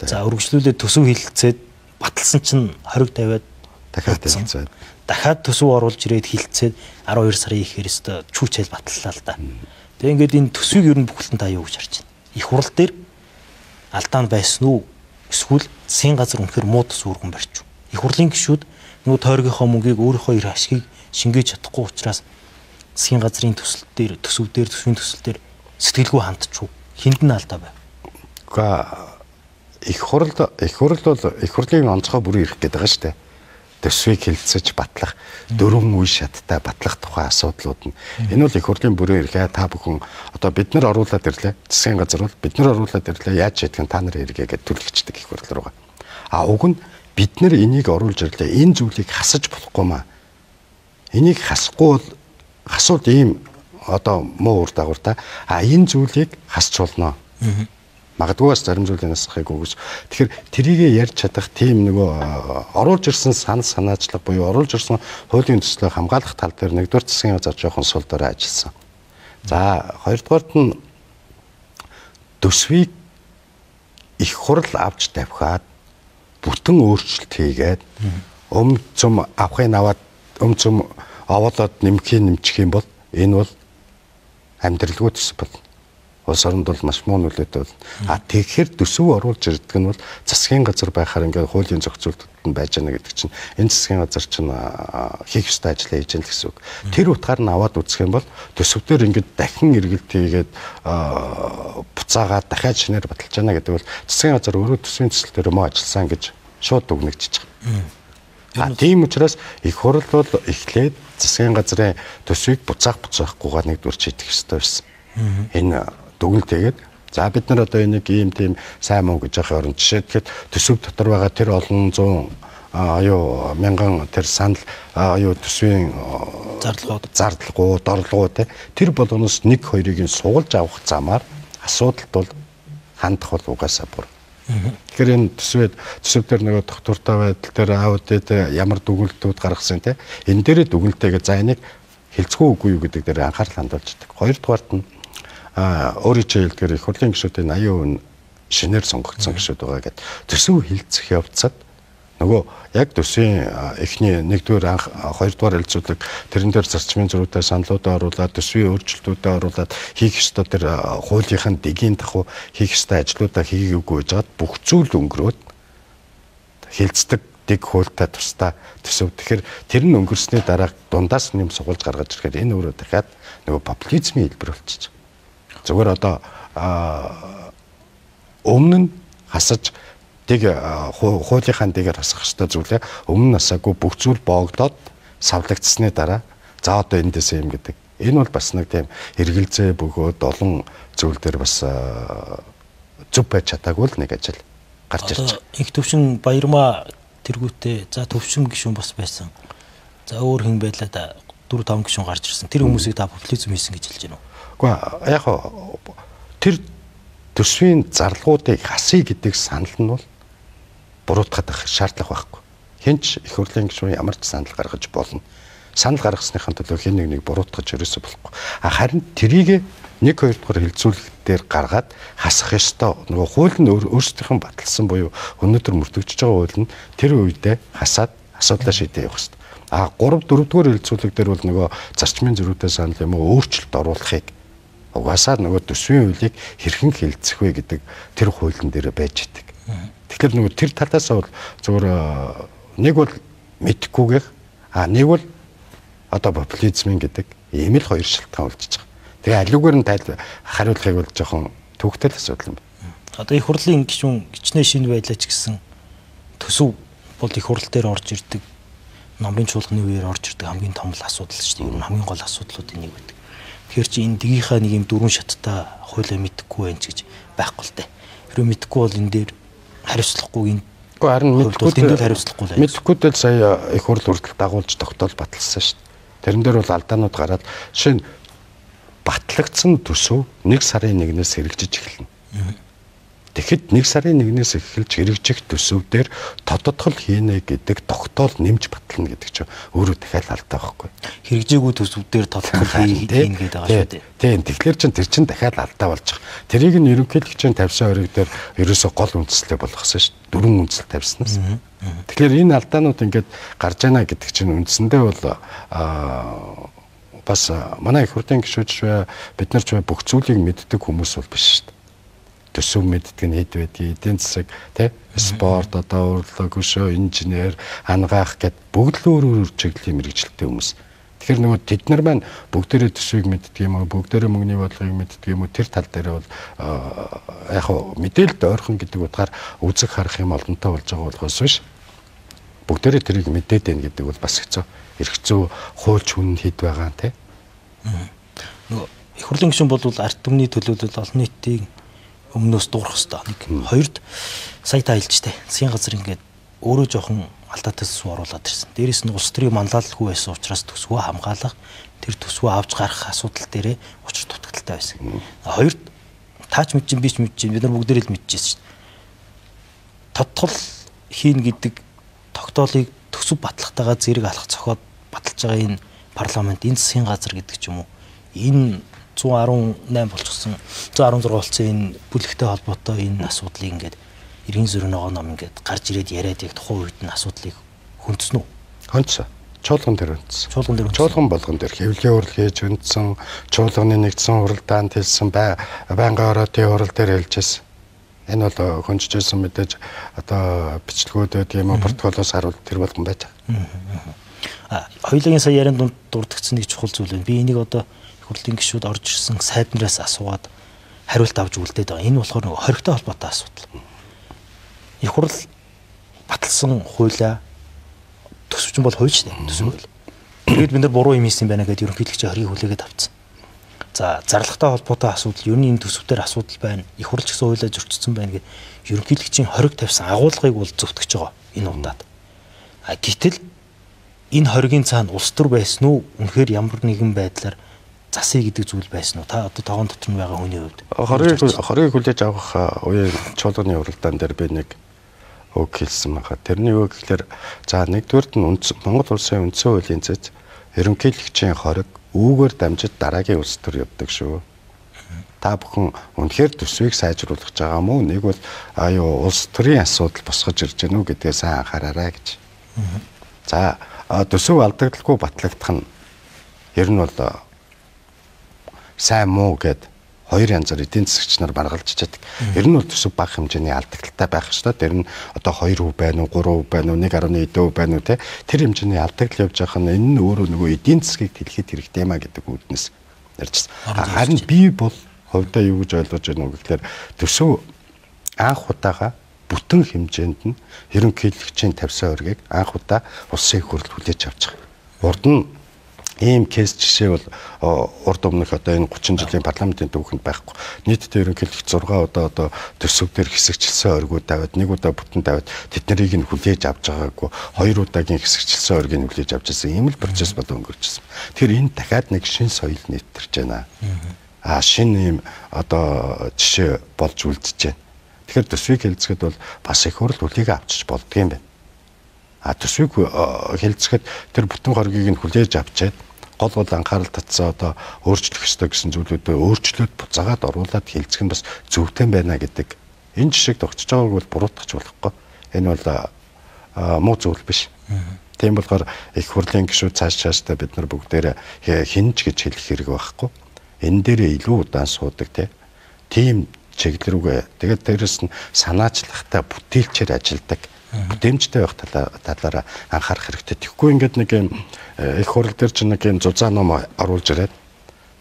За өргөжлүүлээд төсөв хилцээд баталсан чинь хориг тавиад дахиад хилцээд дахиад төсөв оруулж ирээд хилцээд 12 сарын ихээр өстө чүүчээл баталлаа л да. Тэгээ ингээд энэ төсвийг ер нь бүхэлдэн та юу гэж харж байна? Их хурал дээр алдаанд байсан уу? Эсвэл засгийн газар үнэхээр муу төсөв өргөн барьж уу? Их хурлын гишүүд нөгөө тойргийнхоо мөнгийг өөрийнхөө эрх ашигыг шингээж чадахгүй учраас засгийн газрын төсөл дээр, төсөв дээр, төсвийн төсөл дээр сэтгэлгүй хандчих уу? Хинд нь алдаа байв? Үгүй, их хурал бол их хурлын онцгой бүрэн эрх гэдэг байгаа шүү дээ. Төсвийг хилцэж батлах, дөрвөн үе шаттай батлах тухай асуудлууд нь. Энэ бол их хурлын бүрэн эрх. Та бүхэн одоо бид нар оруулаад ирлээ. Засгийн газар бол бид нар оруулаад ирлээ. Яаж шийдэх нь та нар эргээ гэж түлхэгчдэг их хурл руугаа. А уг нь бид нар энийг оруулж ирлээ. Энэ зүйлийг хасаж болохгүй маа. Энийг хасахгүй бол хасууд ийм одоо муу үр дагавар та. А энэ зүйлийг хасч болно. Магадгүй бас зарим зүйлийг насахыг үгүйс. Тэгэхээр тэрийгэ ярьж чадах тийм нөгөө оруулж ирсэн санал санаачлаг буюу оруулж ирсэн хуулийн төслийг хамгаалах тал дээр нэгдүгээр засгийн газар жоохон сул дорой ажилласан. За хоёрдугаарт нь төсвийг их хурал авч тавихад бүтэн өөрчлөлт хийгээд өмнө цөм авахын аваад өмнө цөм овоолоод нэмхийн нэмчих юм бол энэ бол амьдралгүй төсөв болно. Улс оронд бол маш муу нөлөөтэй болно. А тэгэхээр төсөв оруулж ирдэг нь бол засгийн газар байхаар ингээд хуулийн зохицуултад нь байж байгаа гэдэг чинь энэ засгийн газар чинь хийх ёстой ажлаа хийж ял гэсэн үг. Тэр утгаар нь аваад үзэх юм бол төсөв дээр ингээд дахин эргэлт хийгээд буцаагаад дахиад шинээр баталж яана гэдэг бол засгийн газар өөрөө төсвийн төсөл дээр муу ажилласан гэж шууд дүгнэгдэж байгаа. А тийм учраас их хурал бол эхлээд засгийн газрын төсвийг буцаахгүйгээр нэгдүгээр шийдэх ёстой байсан. Энэ дүгнэлт хийгээд за бид нар одоо энийг ийм тийм сайн муу гэж яхах орон жишээ тэгэхэд төсөв дотор байгаа тэр олон зуун аюу мянган тэр санал аюу төсвийн зардлгууд орлогоо те тэр болгоноос нэг хоёрыг нь сугалж авах замаар асуудалд бол хандах бол угаасаа бүр. Тэгэхээр энэ төсөв дээр нөгөө доктортой байдал дээр аудит ямар дүгнэлтүүд гаргасан те энэ дээрээ дүгнэлтээгээ за энийг хилцгүй үгүй юу гэдэг дээр анхаарал хандуулж байдаг. Хоёрдугаарт нь өөрийн хэлдгээр их хурлын гишүүдийн 80% нь шинээр сонгогдсон гишүүд байгаа гэд төсөв хилцэх явцад нөгөө яг төсвийн эхний нэгдүгээр анх хоёрдугаар хэлцүүлэг тэрэн дээр зарчмын зөрүүтэй саналуудаа оруулаад төсвийн өөрчлөлтүүдээ оруулаад хийх ёстой тэр хуулийнх нь дэгийн дагуу хийх ёстой ажлуудаа хийгээгүй байжгаад бүх зүйл өнгөрөөд хилцдэг дэг хуультай тусдаа төсөв. Тэгэхээр тэр нь өнгөрсний дараа дундаас нь юм сугалж гаргаж ирэхээр энэ өөрөө дахиад нөгөө популизмын хэлбэр болчихж. Зүгээр одоо өмнө нь хасаж дэг хуулийнхаа дэгээр хасах ёстой зүйлээ өмнө нь хасаагүй бүх зүйл боогдоод савлагдсаны дараа за одоо эндээсээ юм гэдэг. Энэ бол бас нэг тийм эргэлзээ бөгөөд олон зүйл дээр бас зөв байж чадаагүй л нэг ажил гарч ирж байгаа. Их төвшин Баярмаа тэргүүтээ за төвшин гишүүн бас байсан. За өөр хэн байлаа да 4 5 гишүүн гарч ирсэн. Тэр хүмүүсийг та популизм хийсэн гэж хэлж байна уу? Үгүй яг тэр төсвийн зарлгуудыг хасъя гэдэг санал нь бол буруутгах шаардлага байхгүй. Хэн ч их хурлын гишүүн ямар ч санал гаргаж болно. Санал гаргасныхаа төлөө хэн нэг буруутгаж ерөөсөө болохгүй. А харин тэрийг нэг хоёр дахь хилцүүлэг дээр гаргаад хасах ёстой. Нөгөө хууль нь өөрсдийнх нь баталсан буюу өнөөдөр мөрдөгдөж байгаа хууль нь тэр үедээ хасаад асуудлаа шийдээ явах ёстой. А 3 4 дугаар хилцүүлэг дээр бол нөгөө зарчмын зөрүүтэй санал юм уу өөрчлөлт оруулахыг угаасаа нөгөө төсвийн хуулийг хэрхэн хилцэх вэ гэдэг тэр хуулийн дээр байж идэг. Тэгэхээр нөгөө тэр талаас бол зөвхөн нэг бол мэдэхгүйгэх, а нэг бол одоо популизмын гэдэг ийм л хоёр шалтгаан үлдчихэж байгаа. Тэгээ аливаар нь хариулахыг бол жоохон төвөгтэй л асуудал юм байна. Одоо их хурлын гишүүн хичнээн шинэ байлаа ч гэсэн төсөв бол их хурал дээр орж ирдэг. Номын чуулганы үеэр орж ирдэг хамгийн том л асуудал шүү дээ. Ер нь хамгийн гол асуудлуудын нэг байдаг. Тэгэхээр чи энэ дгийнхаа нэг юм дөрвөн шаттай хуулиа мэдэхгүй байх ч гэж байхгүй л дээ. Хэрвээ мэдэхгүй бол энэ дээр хариуцлагагүй энэ Гэхдээ харин мэдэхгүй энэ дээр хариуцлагагүй л. Мэдэхгүй л сая их хурл хүртэл дагуулж тогтоол баталсан шүү дээ. Тэрэн дээр бол алдаанууд гараад жишээ нь батлагдсан төсөв 1 сарын 1-ээс хэрэгжиж эхэлнэ. Тэгэхэд 1 сарын 1-ээс эхэлж хэрэгжих төсөв дээр тодотгол хийнэ гэдэг тогтоол нэмж батлана гэдэг чинь өөрөө дахиад алдаа байхгүй. Хэрэгжээгүй төсөв дээр тодотгол хийнэ гэдэг байгаа шүү дээ. Тийм. Тэгэхээр чин тэр чин дахиад алдаа болж байгаа. Тэрийг нь ерөнхийлөгчийн тавьсан хориг дээр ерөөсөө гол үндслээ болгосон шүү дээ. Дөрвөн үндсэл тавьснаас. Тэгэхээр энэ алдаанууд ингээд гарч яана гэдэг чинь үндсэндээ бол бас манай их хурлын гишүүд бид нар ч бүх зүйлийг мэддэг хүмүүс бол биш шүү дээ. Төсөв мэддэг нь хэд байдгийг, эдийн засаг, тэ, спорт, одоо урлаг, өшөө, инженер, ангаах гэд бүгд л өөр өөр чиглэлийн мэргэжилтэй хүмүүс. Тэгэхээр нөгөө тэд нар маань бүгдээрээ төсвийг мэддэг юм уу, бүгдээрээ мөнгөний бодлогыг мэддэг юм уу, тэр тал дээр бол яг хөө мэдээлэлд ойрхон гэдэг утгаар үзэг харах юм олонтой болж байгаа болохоос биш. Бүгдээрээ тэрийг мэдээд байна гэдэг бол бас хэцүү. Эрх зүй хуульч хүн хэд байгаа юм, тэ. Нөгөө их хурлын гишүүн бол ард түмний төлөөлөл олон нийтийн өмнөөс дуурах хэвээр. Нэг хоёрд сая та хэлжтэй. Засгийн газар ингээд өөрөө жоохон алдаатай төсөв оруулаад ирсэн. Дээрээс нь улс төрийн манлайлалгүй байсан учраас төсвөө хамгаалах, тэр төсвөө авч гарах асуудал дээрээ учир дутагдaltaй байсан. Хоёрд таач мэдчин би ч мэдчин бид нар бүгдээрээ л мэдчихсэн шүү дээ. Тодтол хийн гэдэг тогтоолыг төсөв батлахтайгаа зэрэг алах цохоод баталж байгаа энэ парламент, энэ засгийн газар гэдэг ч юм уу. Энэ 118 болчихсон 116 болсон энэ бүлэгтэй холбоотой энэ асуудлыг ингээд иргэн зүрх ногоо ном ингээд гарч ирээд яриад яг тухайн үед нь асуудлыг хөндсөн үү? Хөндсөн. Чуулган дээр хөндсөн. Чуулган дээр хөндсөн. Чуулган болгон дээр хэвлэлийн хурал хийж хөндсөн, чуулганы нэгдсэн хуралдаанд хэлсэн, байнгын ороотын хурал дээр хэлжсэн. Энэ бол хөнджижсэн мэдээж одоо бичлэгүүд байдаг юм уу, протоколоос харуул тэр болгон байж байгаа. Хоёулын сая яриан дунд дурдгдсан нэг чухал зүйл байна. Би энийг одоо их хурлын гишүүд орж ирсэн сайд нараас асуугаад хариулт авч үлдээд байгаа. Энэ болохоор нөгөө хоригтой холбоотой асуудал. Их хурл баталсан хуулиа төсөвчин бол хууль шүү дээ. Төсөв бол. Тэгээд бид нар буруу юм хийсэн байна гэдээ ерөнхийлөгчийн хориг хүлээгээд авцсан. За зарлагтай холбоотой асуудал, ер нь энэ төсөв дээр асуудал байна. Их хурл ч гэсэн хуулиа зөрчсөн байна гэд ерөнхийлөгчийн хориг тавьсан агуулгыг бол зөвтгөж байгаа энэ удаад. А гэтэл энэ хоригийн цаана улс төр байсан уу? Үнэхээр ямар нэгэн байдлаар засъя гэдэг зүйл байсан уу? Та одоо тогоон дотор нь байгаа хүний хувьд. Хориг хүлээж авах үеийн чуулганы уралдаан дээр би нэг үг хэлсэн байгаа. Тэрний үг гэхлээр за нэгдүгээрт нь Монгол улсын үндсэн хуулийн цэц ерөнхийлөгчийн хориг үүгээр дамжиж дараагийн улс төр явдаг шүү. Та бүхэн үнэхээр төсвийг сайжруулах гэж байгаа мó? Нэг бол аюу улс төрийн асуудал босгож ирж гэнэ үү гэдгээ сайн анхаараарай гэж. За төсөв алдагдaltaгүй батлагдах нь ер нь бол сайн муу гэд хоёр янзаар эдийн засагч нар баргалж чаддаг. Ер нь бол төсөв бага хэмжээний алдагдaltaй байх ёстой. Тэр нь одоо 2% байна уу, 3% байна уу, 1.1% байна уу те. Тэр хэмжээний алдагдал явж байгаа нь энэ нь өөрөө нөгөө эдийн засгийг тэлэхэд хэрэгтэй юм а гэдэг үүднээс ярьжсэн. Харин би бол хувьдаа юу гэж ойлгож байна вэ гэхээр төсөв анх удаага бүтэн хэмжээнд нь ерөнхийлөгчийн тавьсан оргийг анх удаа улсын их хурл хүлээж авч байгаа. Урд нь ийм кейс жишээ бол урд өмнөх одоо энэ 30 жилийн парламентын түүхэнд байхгүй. Нийтдээ ерөнхийлөгч 6 удаа одоо төсөв дээр хэсэгчлсэн оргиуд тавиад, нэг удаа бүтэн тавиад тэднийг нь хүлээж авч байгаагүй, хоёр удаагийн хэсэгчлсэн оргийг нь хүлээж авч ирсэн. Ийм л процесс бол өнгөрчихсөн. Тэгэхээр энэ дахиад нэг шин соёл нэвтэрч байна. А шин ийм одоо жишээ болж үлдэж байна. Тэгэхээр төсвийг хэлцэхэд бол бас их хурл хүлээг авчиж болдгийм байна. А төсвийг хэлцэхэд тэр бүтэн хоргийг нь хүлээж авчаад гол гол анхаарал татсан одоо өөрчлөх ёстой гэсэн зүйлүүдээ өөрчлөөд буцаагаад оруулаад хэлцэх нь бас зөвхөн байна гэдэг энэ жишээг тогтож байгааг бол буруутгах болохгүй. Энэ бол муу зүйл биш. Тийм болохоор их хурлын гишүүд цааш цаашдаа бид нар бүгдээрээ хинж гэж хэлэх хэрэг байхгүй. Энэ дээрээ илүү удаан суудаг тийм чиглэл рүүгээ тэгээд дээрэс нь санаачлахтай бүтээлчээр ажилладаг. Бүтээмжтэй байх талаараа анхаарах хэрэгтэй. Тэгэхгүй ингээд нэг юм их хурл дээр чинь нэг юм зузаан ном оруулж ирээд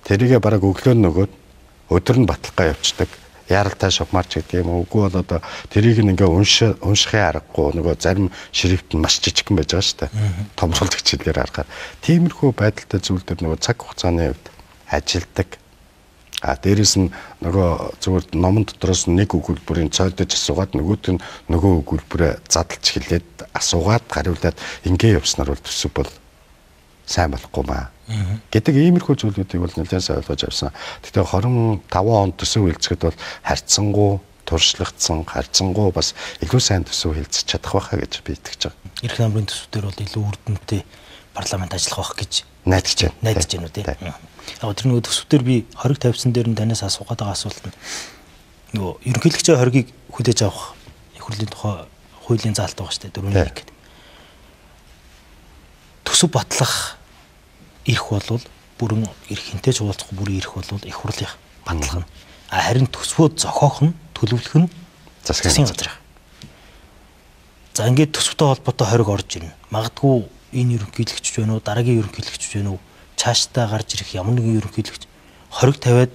тэрийгэ бараг өглөө нөгөөд өдөр нь баталгаа явцдаг. Яралтай шугамар ч гэдэг юм уу. Үгүй бол одоо тэрийг ингээ уншихын аргагүй нөгөө зарим шрифт нь маш жижигхэн байж байгаа шүү дээ. Томруулдаг чиглэлээр харахаар тиймэрхүү байдалтай зүйл дээр нөгөө цаг хугацааны хувьд ажилдаг. А дээрэс нь нөгөө зүгээр номон дотроос нэг өгүүлбэрийн цойлдож асуугаад нөгөөт нь нөгөө өгүүлбэрээ задлж хэлээд асуугаад хариулаад ингээ явснаар бол төсөв бол сайн болохгүй маа гэдэг иймэрхүү зүйлүүдийг бол нэлээд сайн ойлгож авсан. Гэхдээ 25 онд төсөв хилцэхэд бол харьцангуй туршлагдсан, харьцангуй бас илүү сайн төсөв хилцэж чадах байхаа гэж би итгэж байгаа. Ирэх намрын төсөв дээр бол илүү үр дүнтэй парламент ажиллах байх гэж найдаж байна. Найдаж байна уу тий. Яг тэр нөгөө төсөв дээр би хориг тавьсан дээр нь танаас асуугаад байгаа асуулт нь нөгөө ерөнхийлөгчийн хоргийг хүлээж авах их хурлын тухай хуулийн заалт байгаа шүү дээ 4-1 гэдэг. Төсөв батлах эрх бол бүрэн эрх хинтэй ч уулзахгүй бүрэн эрх бол их хурлын батлах нь. А харин төсвөө зохиох нь төлөвлөх нь засгийн газрын. За ингээд төсөвтэй холбоотой хориг орж ирнэ. Магадгүй энэ ерөнхийлөгч байна уу, дараагийн ерөнхийлөгч байна уу, цаашдаа гарч ирэх ямар нэгэн ерөнхийлөгч хориг тавиад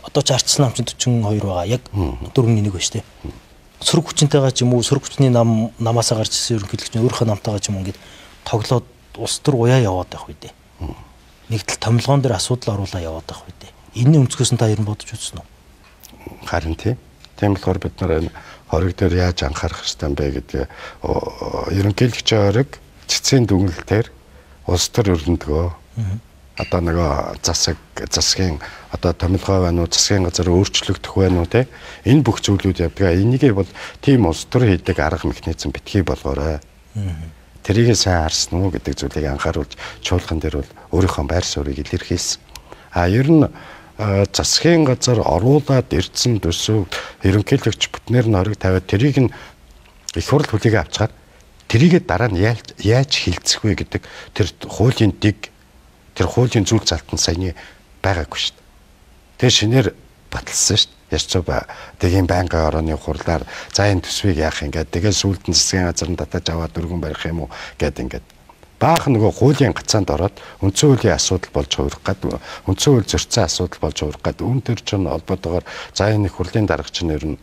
одоо ч арчсан нам чинь 42 байгаа. Яг 4-1 байна шүү дээ. Сөрөг хүчинтэйгээ ч юм уу, сөрөг хүчний нам намаасаа гарч ирсэн ерөнхийлөгч нь өөрийнхөө намтайгаа ч юм ингээд тоглоод улс төр уяа яваад байх үедээ. Нэгдэл томилгоон дээр асуудал оруулаа яваад байх үедээ. Энэний өнцгөөс нь та ер нь бодож үзсэн үү? Харин тийм. Тийм болохоор бид нар энэ хориг дээр яаж анхаарах ёстой юм бэ гэдгээ ерөнхийлөгчийн хориг цэцгийн дүгнэлтээр улс төр өрнөдгөө. Одоо нөгөө засгийн одоо томилгоо байна уу, засгийн газар өөрчлөгдөх байна уу те. Энэ бүх зүйлүүд явдаг. Энийг бол тийм улс төр хийдэг арга механизм битгий болгоорой. Тэрийг сайн харсан уу гэдэг зүйлийг анхааруулж чуулган дээр бол өөрийнхөө байр суурийг илэрхийлсэн. А ер нь засгийн газар оруулаад ирсэн төсөв ерөнхийлөгч бүтнээр нь хориг тавиад тэрийг нь их хурл хүлээгээ авчгаар тэрийгээ дараа нь яаж хилцэх вэ гэдэг тэр хуулийн дэг тэр хуулийн зүйл залт нь саяны байгаагүй шүү дээ. Тэгээ шинээр баталсан шүү дээ. Ярьцуу тэгийн байнгын орооны хурлаар за энэ төсвийг яах юм гээд тэгээ сүүлд нь засгийн газар нь татаж аваад өргөн барих юм уу гэд ингээд баахан нөгөө хуулийн гацаанд ороод үндсэн хуулийн асуудал болж хувирах гад үндсэн хууль зөрчсөн асуудал болж хувирах гад үүн дээр чинь холбоотойгоор за энэ их хурлын дарга чинь ер нь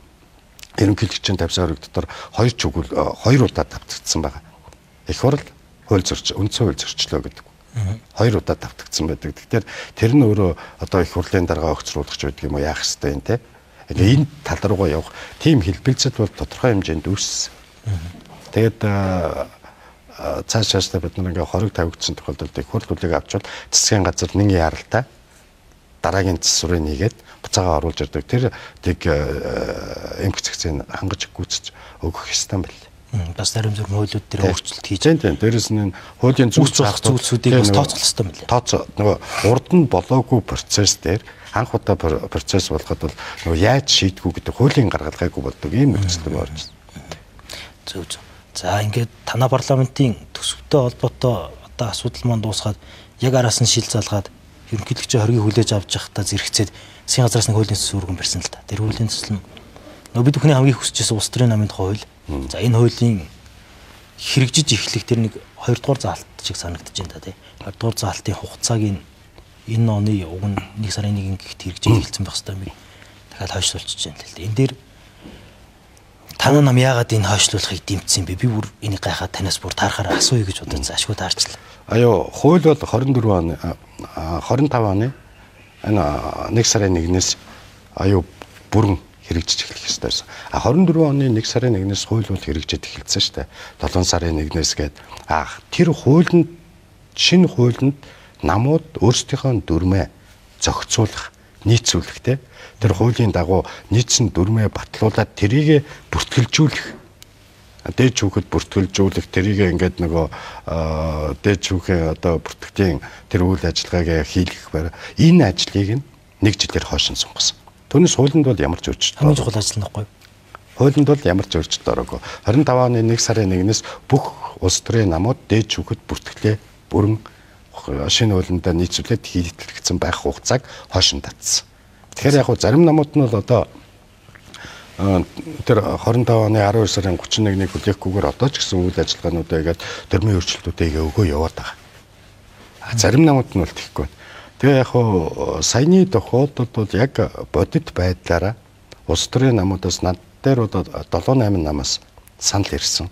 ерөнхийлөгчийн тавьсан хориг дотор хоёр удаа давтагдсан байгаа. Их хурл хууль зөрч үндсэн хууль зөрчлөө гэдэг. Хоёр удаа давтагдсан байдаг. Тэгэхээр тэр нь өөрөө одоо их хурлын дарга огцруулах ч байдаг юм уу яах ёстой юм те. Тэгээ энэ тал руугаа явах тийм хэлбэлзэл бол тодорхой хэмжээнд үүссэн. Тэгээд цаашаасаа бид нар ингээ хориг тавигдсан тохиолдолд их хурл хүлээг авчвал засгийн газар нэг яралтай дараагийн засварыг нэгээд буцаагаа оруулж ирдэг. Тэр тэг эмх цэгцийг хангаж гүйцэж өгөх ёстой юм байна. Бас зарим зарим хуулиуд дээр өөрчлөлт хийж. Тийм. Дээрээс нь хуулийн зүйлсүүдийг бас тооцоолох ёстой юм байна. Тооцоо нөгөө урд нь болоогүй процесс дээр анх удаа процесс болоход бол нөгөө яаж шийдэх үү гэдэг хуулийн гаргалгаагүй болдог ийм нөхцөл рүү орж. Зөв зөв. За ингээд танай парламентын төсөвтэй холбоотой одоо асуудал маань дуусгаад яг араас нь шил залгаад ерөнхийлөгчийн хоргийг хүлээж авч явахдаа зэрэгцээд засгийн газраас нэг хуулийн төсөв өргөн барьсан л та. Тэр хуулийн төсөл нь нөгөө бид бүхний хамгийн хүсэж байсан улс төрийн намын тухай хууль. За энэ хуулийн хэрэгжиж эхлэх тэр нэг 2 дугаар заалт шиг санагдаж байна та тий. 2 дугаар заалтын хугацааг энэ оны уг нь 1 сарын 1-нд гэхэд хэрэгжиж эхэлсэн байх хэрэгтэй юм. Дахиад хойшлуулчихж байна л дээ. Энэ дээр танай нам яагаад энэ хойшлуулахыг дэмжсэн бэ? Би бүр энийг гайхаад танаас бүр таарахаар асууя гэж бодсон. Ашгүй таарчлаа. Аюу, хууль бол 24 оны 25 оны энэ 1 сарын 1-ээс аюу бүрэн хэрэгжиж эхлэх ёстой байсан. А 24 оны 1 сарын 1-ээс хууль бол хэрэгжиж эхэлсэн шүү дээ. 7 сарын 1-ээс гээд тэр хуулинд шинэ хуулинд намууд өөрсдийнхөө дүрмээ зохицуулах, нийцүүлэх те. Тэр хуулийн дагуу нийцсэн дүрмээ батлуулаад тэрийг бүртгэлжүүлэх. Дээд шүүхэд бүртгэлжүүлэх, тэрийг ингээд нөгөө дээд шүүхийн одоо бүртгэлийн тэр үйл ажиллагааг хийлгэх байр. Энэ ажлыг нэг жилээр хойш нь сунгасан. Түүнээс хуулинд бол ямар ч өөрчлөлт хамгийн чухал ажил нь байхгүй. Хуулинд бол ямар ч өөрчлөлт ороогүй. 25 оны 1 сарын 1-ээс бүх улс төрийн намууд дээд шүүхэд бүртгэлээ бүрэн шинэ хуулиндаа нийцүүлээд хийлэгдсэн байх хугацааг хойш нь татсан. Тэгэхээр яг хуу зарим намууд нь бол одоо тэр 25 оны 12 сарын 31-ний хүлээхгүйгээр одоо ч гэсэн үйл ажиллагаануудаа игээд дөрмийн өөрчлөлтүүдээ өгөө яваад байгаа. Зарим намууд нь бол тэгэхгүй. Тэгээ яг хуу саяны тохиолдолд бол яг бодит байдлаараа Улс төрийн намуудаас над дээр одоо 7 8 намаас санал ирсэн.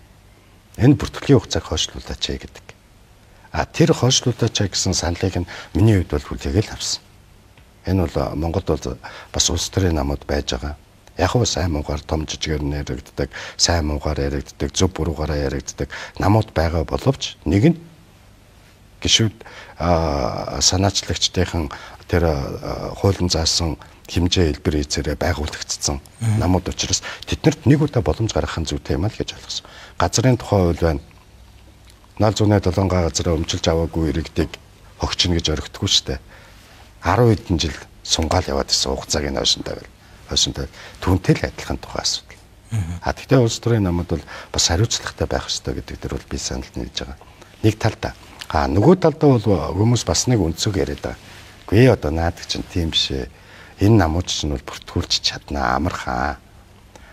Энэ бүртгэлийн хугацааг хойшлуулаач гэдэг. А тэр хойшлуулаач гэсэн саналыг нь миний хувьд бол хүлээгээл авсан. Энэ бол Монголд бол бас улс төрийн намууд байж байгаа. Яг нь сайн муугаар том жижигээр нь яригддаг, сайн муугаар яригддаг, зөв буруугаараа яригддаг намууд байгаа боловч нэг нь гишүүд санаачлагчдын тэр хуулийн заасан хэмжээ хэлбэр эзээрээ байгуулагдсан намууд учраас тэднэрт нэг удаа боломж гаргах нь зүйтэй юм аа л гэж ойлгосон. Газрын тухай хууль байна. 0.7 га газраа өмчилж аваагүй иргэдийг хогчно гэж орхидгүй шүү дээ. 10 хэдэн жил сунгаал яваад ирсэн хугацааг нь хойшин тавиал. Хойшин тавиал. Түүнтэй л адилхан тухай асуудал. А тэгтээ улс төрийн намууд бол бас хариуцлагатай байх ёстой гэдэг дээр бол би санал нэгж байгаа. Нэг талдаа. А нөгөө талдаа бол хүмүүс бас нэг өнцөг яриад байгаа. Үгүй одоо наадаг чинь тийм биш ээ. Энэ намууд чинь бол бүртгүүлж чаднаа амархан.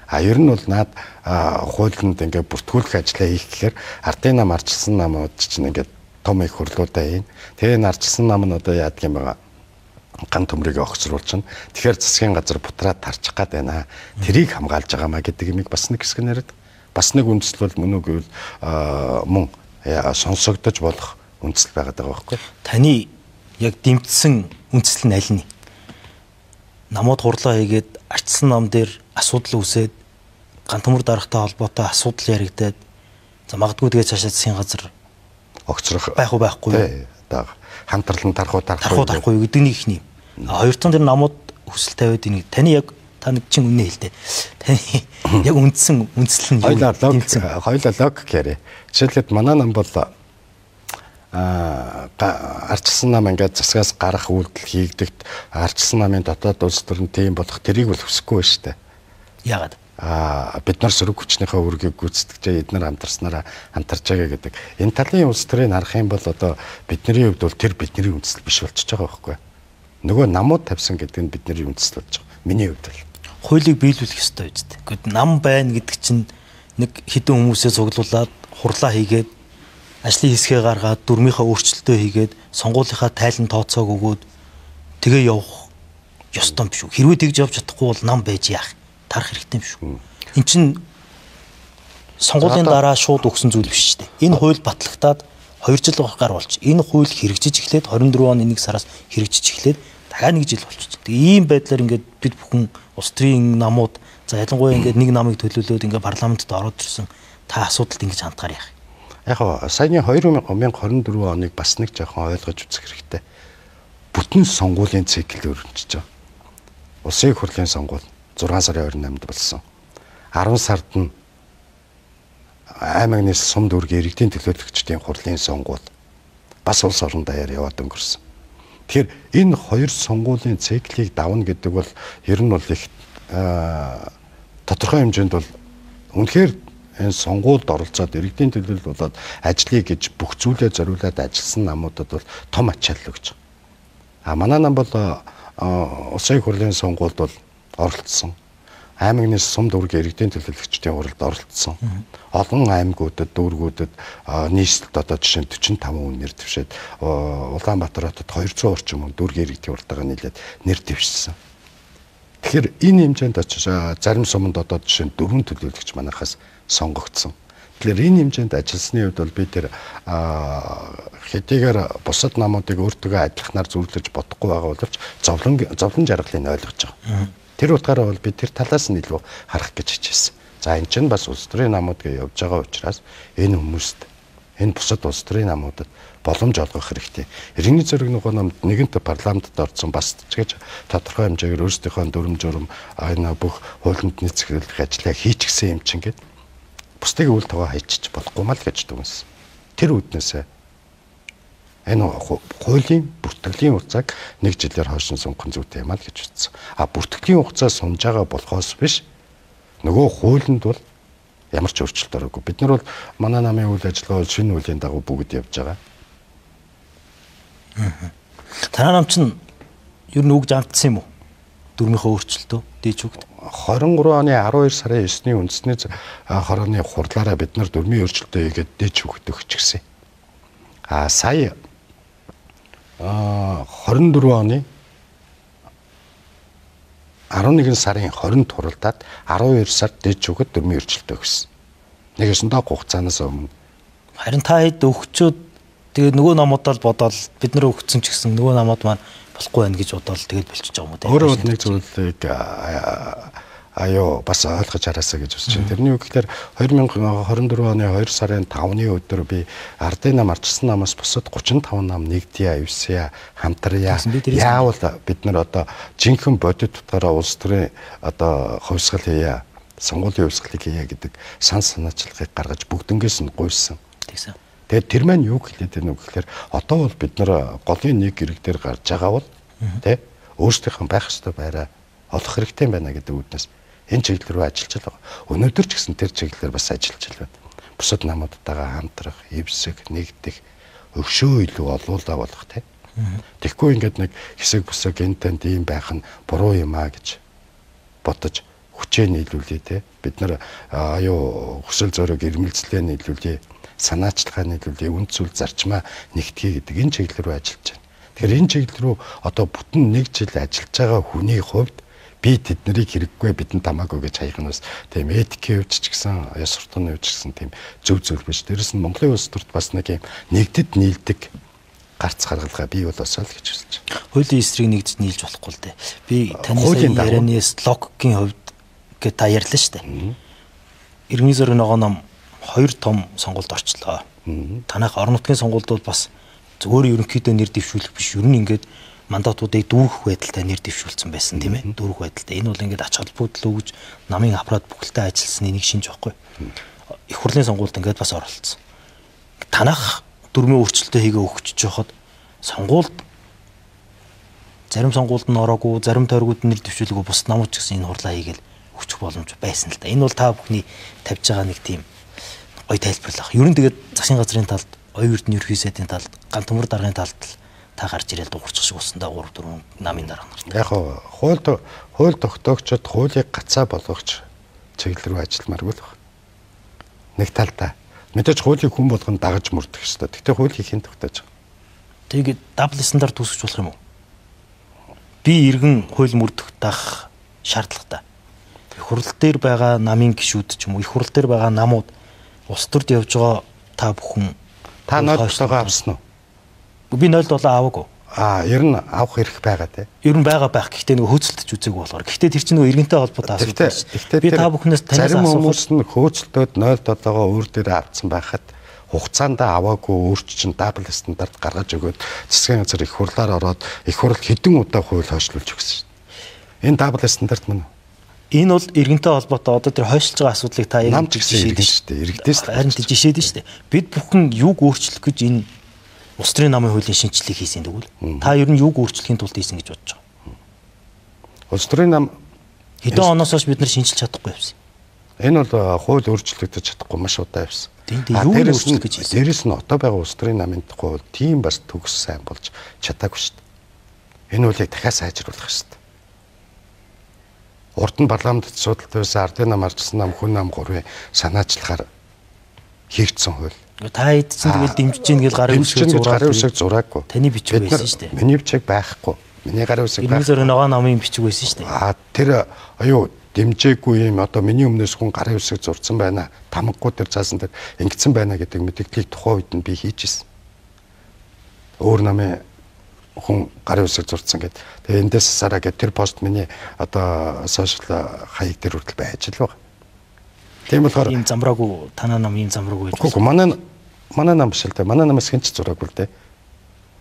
А ер нь бол наад хуулинд ингээ бүртгүүлэх ажлаа хийх гэхээр ардын нам арчилсан намууд чинь ингээ том их хурлуудаа хийн. Тэгээ энэ арчилсан нам нь одоо яадаг юм бэ? Ган төмрийг огцруулчихна. Тэгэхээр засгийн газар бутраад тарчих гад байна. Тэрийг хамгаалж байгаамаа гэдэг юмыг бас нэг хэсэг нэрэд. Бас нэг үндэслэл бол мөн үү гэвэл мөн сонсогдож болох үндэслэл байгаад байгаа байхгүй. Таны яг дэмжсэн үндэслэл нь аль нь? Намууд хурлаа хийгээд арчсан нам дээр асуудал үүсээд ган төмөр дарахтай холбоотой асуудал яригдаад за магадгүй тэгээ цаашаа засгийн газар огцрох байх уу байхгүй юу? Одоо хамтрал нь тарах уу тарахгүй юу гэдэг нэг ихний. Хоёр дахь тэр намууд хүсэл тавиад энийг таны яг та нэг чин үнэ хэлтэй. Таны яг үндсэн үндэслэл нь юу? Хоёулаа логик яриа. Жишээлбэл манай нам бол арчилсан нам ингээд засгаас гарах үйлдэл хийгдэгт арчилсан намын дотоод улс төр нь тийм болох тэрийг бол хүсэхгүй байна шүү дээ. Яагаад? Бид нар сөрөг хүчнийхээ үүргийг гүйцэтгэж эднэр хамтарснараа хамтарч байгаа гэдэг. Энэ талын улс төрийг харах юм бол одоо бидний хувьд бол тэр бидний үндэслэл биш болчихж байгаа байхгүй. Нөгөө намууд тавьсан гэдэг нь бидний үндэслэл болж байгаа. Миний хувьд бол хуулийг биелүүлэх ёстой биз дээ. Гэхдээ нам байна гэдэг чинь нэг хэдэн хүмүүсээ цуглуулад хурлаа хийгээд ажлын хэсгээ гаргаад дүрмийнхаа өөрчлөлтөө хийгээд сонгуулийнхаа тайлан тооцоог өгөөд тэгээ явах ёстой юм биш үү? Хэрвээ тэгж явж чадахгүй бол нам байж яах? Тарах хэрэгтэй юм шүү. Эн чинь сонгуулийн дараа шууд өгсөн зүйл биш шүү дээ. Энэ хууль батлагдаад 2 жил гар болж, энэ хууль хэрэгжиж эхлээд 24 оны 1 сараас хэрэгжиж эхлээд дахиад 1 жил болчих. Тэгээ ийм байдлаар ингээд бид бүхэн улс төрийн намууд за ялангуяа ингээд нэг намыг төлөөлөөд ингээд парламентд ороод ирсэн та асуудалд ингэж хандгаар яах? Яг гоо саяны 2024 оныг бас нэг жоохон ойлгож үзэх хэрэгтэй. Бүтэн сонгуулийн цикл өрнөжж байгаа. Улсын их хурлын сонгуул 6 сарын 28-нд болсон. 10 сард нь аймагны сум дүүргийн иргэдийн төлөөлөгчдийн хурлын сонгуул бас улс орон даяар яваад өнгөрсөн. Тэгэхээр энэ хоёр сонгуулийн циклийг давна гэдэг бол ер нь бол их тодорхой хэмжээнд бол үнэхээр энэ сонгуульд оролцоод иргэдийн төлөөлөл болоод ажлыг гэж бүх зүйлээ зориулаад ажилласан намуудад бол том ачаал өгч байгаа. А манай нам бол улсын их хурлын сонгуульд бол оролцсон. Аймагны сум дүүргийн иргэдийн төлөөлөгчдийн хуралд оролцсон. Олон аймагуудад, дүүргүүдэд нийслэлд одоо жишээ нь 45 хүн нэр дэвшээд Улаанбаатар хотод 200 орчим хүн дүүргийн иргэдийн хуралдаага нийлээд нэр дэвшсэн. Тэгэхээр энэ хэмжээнд очиж зарим суманд одоо жишээ нь 4 төлөөлөгч манайхаас сонгогдсон. Тэгэхээр энэ хэмжээнд ажилласны хувьд бол би тэр хэдийгээр бусад намуудыг өөртөө адилханаар зөвлөж бодохгүй байгаа боловч зовлон жаргалыг ойлгож байгаа. Тэр утгаараа бол би тэр талаас нь илүү харах гэж хичээсэн. За энэ чинь бас улс төрийн намууд гэж явж байгаа учраас энэ хүмүүст энэ бусад улс төрийн намуудад боломж олгох хэрэгтэй. Иргэний зэрэг нөгөө намд нэгэнт парламентд орсон бас ч гэж тодорхой хэмжээгээр өөрсдийнхөө дүрм журм энэ бүх хуулинд нийцүүлэх ажлаа хийчихсэн юм чинь гээд бусдыг үл тоогоо хайчиж болохгүй мал гэж дүгнсэн. Тэр үүднээсээ энэ хуулийн бүртгэлийн хугацааг нэг жилээр хойшин сунгах нь зүйтэй юм аа л гэж үзсэн. А бүртгэлийн хугацаа сунж байгаа болохоос биш нөгөө хуулинд бол ямар ч өөрчлөлт ороогүй. Бид нар бол манай намын үйл ажиллагаа бол шинэ хуулийн дагуу бүгд явж байгаа. Танай нам чинь ер нь үг жамтсан юм уу? Дүрмийнхээ өөрчлөлтөө дээч үгт 23 оны 12 сарын 9-ний үндэсний хорооны хурлаараа бид нар дүрмийн өөрчлөлтөө хийгээд дээч үгт өгчихсэн. А сая 24 оны 11 сарын 20-нд хуралдаад 12 сард дээд шүүхэд дүрмийн өөрчлөлт өгсөн. Нэг ёсондоо хугацаанаас өмнө. Харин та хэд өгчөөд тэгээ нөгөө намуудаа л бодоол бид нар өгсөн ч гэсэн нөгөө намууд маань болохгүй байна гэж бодоол тэгэл болчихж байгаа юм уу те. Өөрөө нэг зүйлийг аюу бас ойлгож хараасаа гэж үзэж байна. Тэрний үг гэхээр 2024 оны 2 сарын 5-ны өдөр би ардын нам арчилсан намаас бусад 35 нам нэгдъя, эвсъя, хамтрая. Яавал бид нар одоо жинхэнэ бодит утгаараа улс төрийн одоо хувьсгал хийя, сонгуулийн хувьсгалыг хийя гэдэг сан санаачлагыг гаргаж бүгднгээс нь гуйсан. Тэгсэн. Тэгээд тэр маань юу хэлээд байна вэ гэхээр одоо бол бид нар голын нэг хэрэг дээр гарч байгаа бол тэ өөрсдийнхөө байх ёстой байраа олох хэрэгтэй байна гэдэг үүднээс энэ чиглэл рүү ажиллаж байгаа. Өнөөдөр ч гэсэн тэр чиглэлээр бас ажиллаж байна. Бусад намуудтайгаа хамтрах, эвсэх, нэгдэх, өгшөө илүү олуулаа болох тэ. Тэгэхгүй ингээд нэг хэсэг бүсэг энэ танд ийм байх нь буруу юм аа гэж бодож хүчээ нийлүүлээ тэ. Бид нар аюу хүсэл зориг ирмэлзлээ нийлүүлээ, санаачлагаа нийлүүлээ, үнд зүйл зарчмаа нэгтгэе гэдэг энэ чиглэл рүү ажиллаж байна. Тэгэхээр энэ чиглэл рүү одоо бүтэн нэг жил ажиллаж байгаа хүний хувьд би тэднийг хэрэггүй бидэнд хамаагүй гэж хаях нь бас тийм этикийн хувьд ч гэсэн ёс суртахууны хувьд ч гэсэн тийм зөв зүйл биш. Дээрэс нь Монголын улс төрт бас нэг юм нэгдэд нийлдэг гарц гаргалгаа бий болоосоо л гэж үзэж байна. Хуулийн эсрэг нэгдэж нийлж болохгүй л дээ. Би таны сая ярианы логикийн хувьд гэж та ярьлаа шүү дээ. Иргэний зориг ногоо ном хоёр том сонгуульд орчлоо. Танайх орон нутгийн сонгуульд бол бас зөвхөн ерөнхийдөө нэр дэвшүүлэх биш. Ер нь ингээд мандатуудыг дүүрэх байдалтай нэр дэвшүүлсэн байсан тийм ээ. Дүүрэх байдалтай. Энэ бол ингээд ач холбогдол өгж намын аппарат бүхэлдээ ажилласны нэг шинж байхгүй. Их хурлын сонгуульд ингээд бас оролцсон. Танах дүрмийн өөрчлөлтөө хийгээ өгчөж байхад сонгуульд зарим сонгуульд нь ороогүй, зарим тойргууд нь нэр дэвшүүлээгүй бус намууд ч гэсэн энэ хурлаа хийгээл өгчих боломж байсан л да. Энэ бол та бүхний тавьж байгаа нэг тийм гоё тайлбарлах. Ер нь тэгээд засгийн газрын талд, оюун эрдэнэ ерхий сайдын талд, гал төмөр даргын талд л та гарч ирэл дуурчих шиг болсон да 3 4 намын дарга нарт. Яг хууль хууль тогтоогчид хуулийг гацаа болгогч чиглэл рүү ажилламааргүй л байна. Нэг талдаа мэдээж хуулийг хүн болгон дагаж мөрдөх ёстой. Гэхдээ хуулийг хэн тогтоож байгаа? Тэгээд double standard үүсгэж болох юм уу? Би иргэн хууль мөрдөх дах шаардлагатай. Их хурл дээр байгаа намын гишүүд ч юм уу, их хурл дээр байгаа намууд улс төрд явж байгаа та бүхэн та 0.7 авсан уу? Би 0.7 аваагүй. Аа, ер нь авах эрх байгаа тий. Ер нь байгаа байх. Гэхдээ нөгөө хөөцөлдөж үзээгүй болохоор. Гэхдээ тэр чинь нөгөө иргэнтэй холбоотой асуудал биш. Би та бүхнээс танаас асуухад зарим хүмүүс нь хөөцөлдөөд 0.7-оо өөр дээрээ авцсан байхад хугацаанд аваагүй өөрч чинь double standard гаргаж өгөөд засгийн газар их хурлаар ороод их хурл хэдэн удаа хууль хойшлуулж өгсөн шүү дээ. Энэ double стандарт мөн үү? Энэ бол иргэнтэй холбоотой одоо тэр хойшлж байгаа асуудлыг та яг нам ч гэсэн иргэн шүү дээ. Иргэдээс харин жишээд шүү дээ. Бид бүхэн юуг өөрчлөх гэж энэ улс төрийн намын хуулийн шинжилгээг хийсэн тэгвэл та ер нь юуг өөрчлөхийн тулд хийсэн гэж бодож байгаа? Улс төрийн нам хэдэн оноос хойш бид нар шинжилж чадахгүй явсан. Энэ бол хууль өөрчлөгдөж чадахгүй маш удаа явсан. Тийм юу өөрчлөх гэж хийсэн? Дээрэс нь одоо байгаа улс төрийн намын хууль тийм бас төгс сайн болж чадаагүй шүү дээ. Энэ хуулийг дахиад сайжруулах шүү дээ. Урд нь парламентд судалтай байсан ардын нам, арчилсан нам, хүн нам гурвын санаачлагаар хийгдсэн хууль. Та хэд чинь тэгэл дэмжиж гин гэл гарын үсэг зураагүй. Таны бичиг байсан шүү дээ. Миний бичиг байхгүй. Миний гарын үсэг байхгүй. Иргэн ногоон намын бичиг байсан шүү дээ. Аа тэр аюу дэмжээгүй юм одоо миний өмнөөс хүн гарын үсэг зурцсан байна. Тамгагүй тэр цаасан дээр ингэсэн байна гэдэг мэдээллийг тухайн үед нь би хийж ирсэн. Өөр намын хүн гарын үсэг зурцсан гэд. Тэгээ эндээс сараа гэд тэр пост миний одоо сошиал хаяг дээр хүртэл байж л байгаа. Тийм болохоор ийм замраагүй танаа нам ийм замраагүй байж. Үгүй манай нам биш л дээ. Манай намаас хэн ч зураагүй л дээ.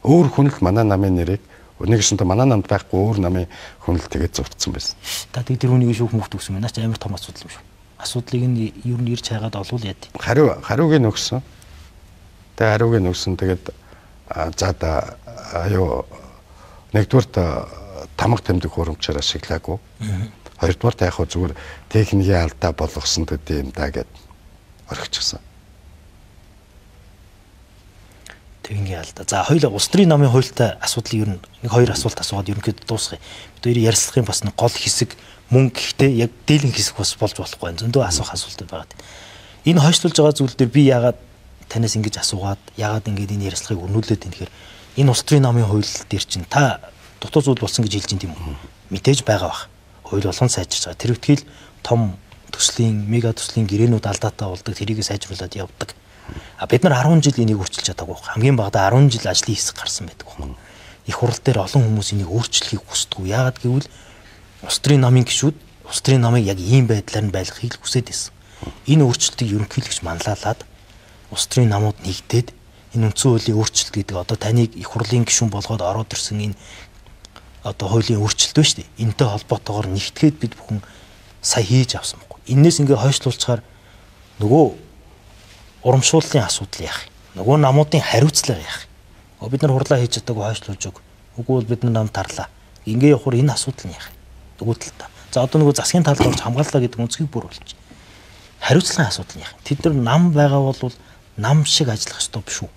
Өөр хүн л манай намын нэрийг нэгсэнтэй манай намд байхгүй өөр намын хүн л тэгээд зурцсан байсан. Та тэг тэр хүнийг шүүх мөхт өгсөн юм. Наа чи амар том асуудал юм шүү. Асуудлыг нь ер нь ирж хайгаад олвол яа. Хариуг нь өгсөн. Тэгээ хариуг нь өгсөн. Тэгээд за да аюу нэгдүгürt тамга тэмдэг хуурамчаар ашиглаагүй. Хоёрдугаарт яг хөө зүгээр техникийн алдаа болгосон төдий юм да гэд орхичихсан. Техникийн алдаа. За хоёул улс төрийн намын хуультай асуудлыг ер нь нэг хоёр асуулт асуугаад ерөнхийдөө дуусгая. Бид хоёрын ярилцлагын бас нэг гол хэсэг мөн гэхдээ яг дийлэн хэсэг бас болж болохгүй. Зөндөө асуух асуултууд байгаа. Энэ хойшлуулж байгаа зүйл дээр би яагаад танаас ингэж асуугаад яагаад ингэж энэ ярилцлагыг өрнүүлээд байна гэхээр энэ улс төрийн намын хууль дээр чинь та дутуу зүйл болсон гэж хэлж байна тийм үү? Мэдээж байгаа бах. Хууль болгон сайжирч байгаа. Тэр үтгэл том төслийн, мега төслийн гэрээнүүд алдаатай болдог, тэрийг сайжруулад явдаг. А бид нар 10 жил энийг өөрчилж чадаагүй. Хамгийн багадаа 10 жил ажлын хэсэг гарсан байдаг байхгүй. Их хурал дээр олон хүмүүс энийг өөрчлөхийг хүсдэг. Яагаад гэвэл улс төрийн намын гишүүд улс төрийн намыг яг ийм байдлаар нь байлгахыг л хүсээд байсан. Энэ өөрчлөлтийг ерөнхийлөгч манлайлаад улс төрийн намууд нэгдээд энэ үндсэн хуулийн өөрчлөлт гэдэг одоо таныг их хурлын гишүүн болгоод ороод ирсэн энэ одоо хуулийн өөрчлөлт байна шүү дээ. Энтэй холбоотойгоор нэгтгэхэд бид бүхэн сая хийж авсан байхгүй. Эннээс ингээ хойшлуулчихаар нөгөө урамшууллын асуудал яах юм? Нөгөө намуудын хариуцлага яах юм? Бид нар хурлаа хийж чадаагүй хойшлуулж өг. Үгүй бол бид нар нам тарлаа. Ингээ явахаар энэ асуудал нь яах юм? Нөгөө талдаа. За одоо нөгөө засгийн талд орж хамгааллаа гэдэг өнцгийг бүр болчих. Хариуцлагын асуудал нь яах юм? Тэд нар нам байгаа бол нам шиг ажиллах ёстой биш үү?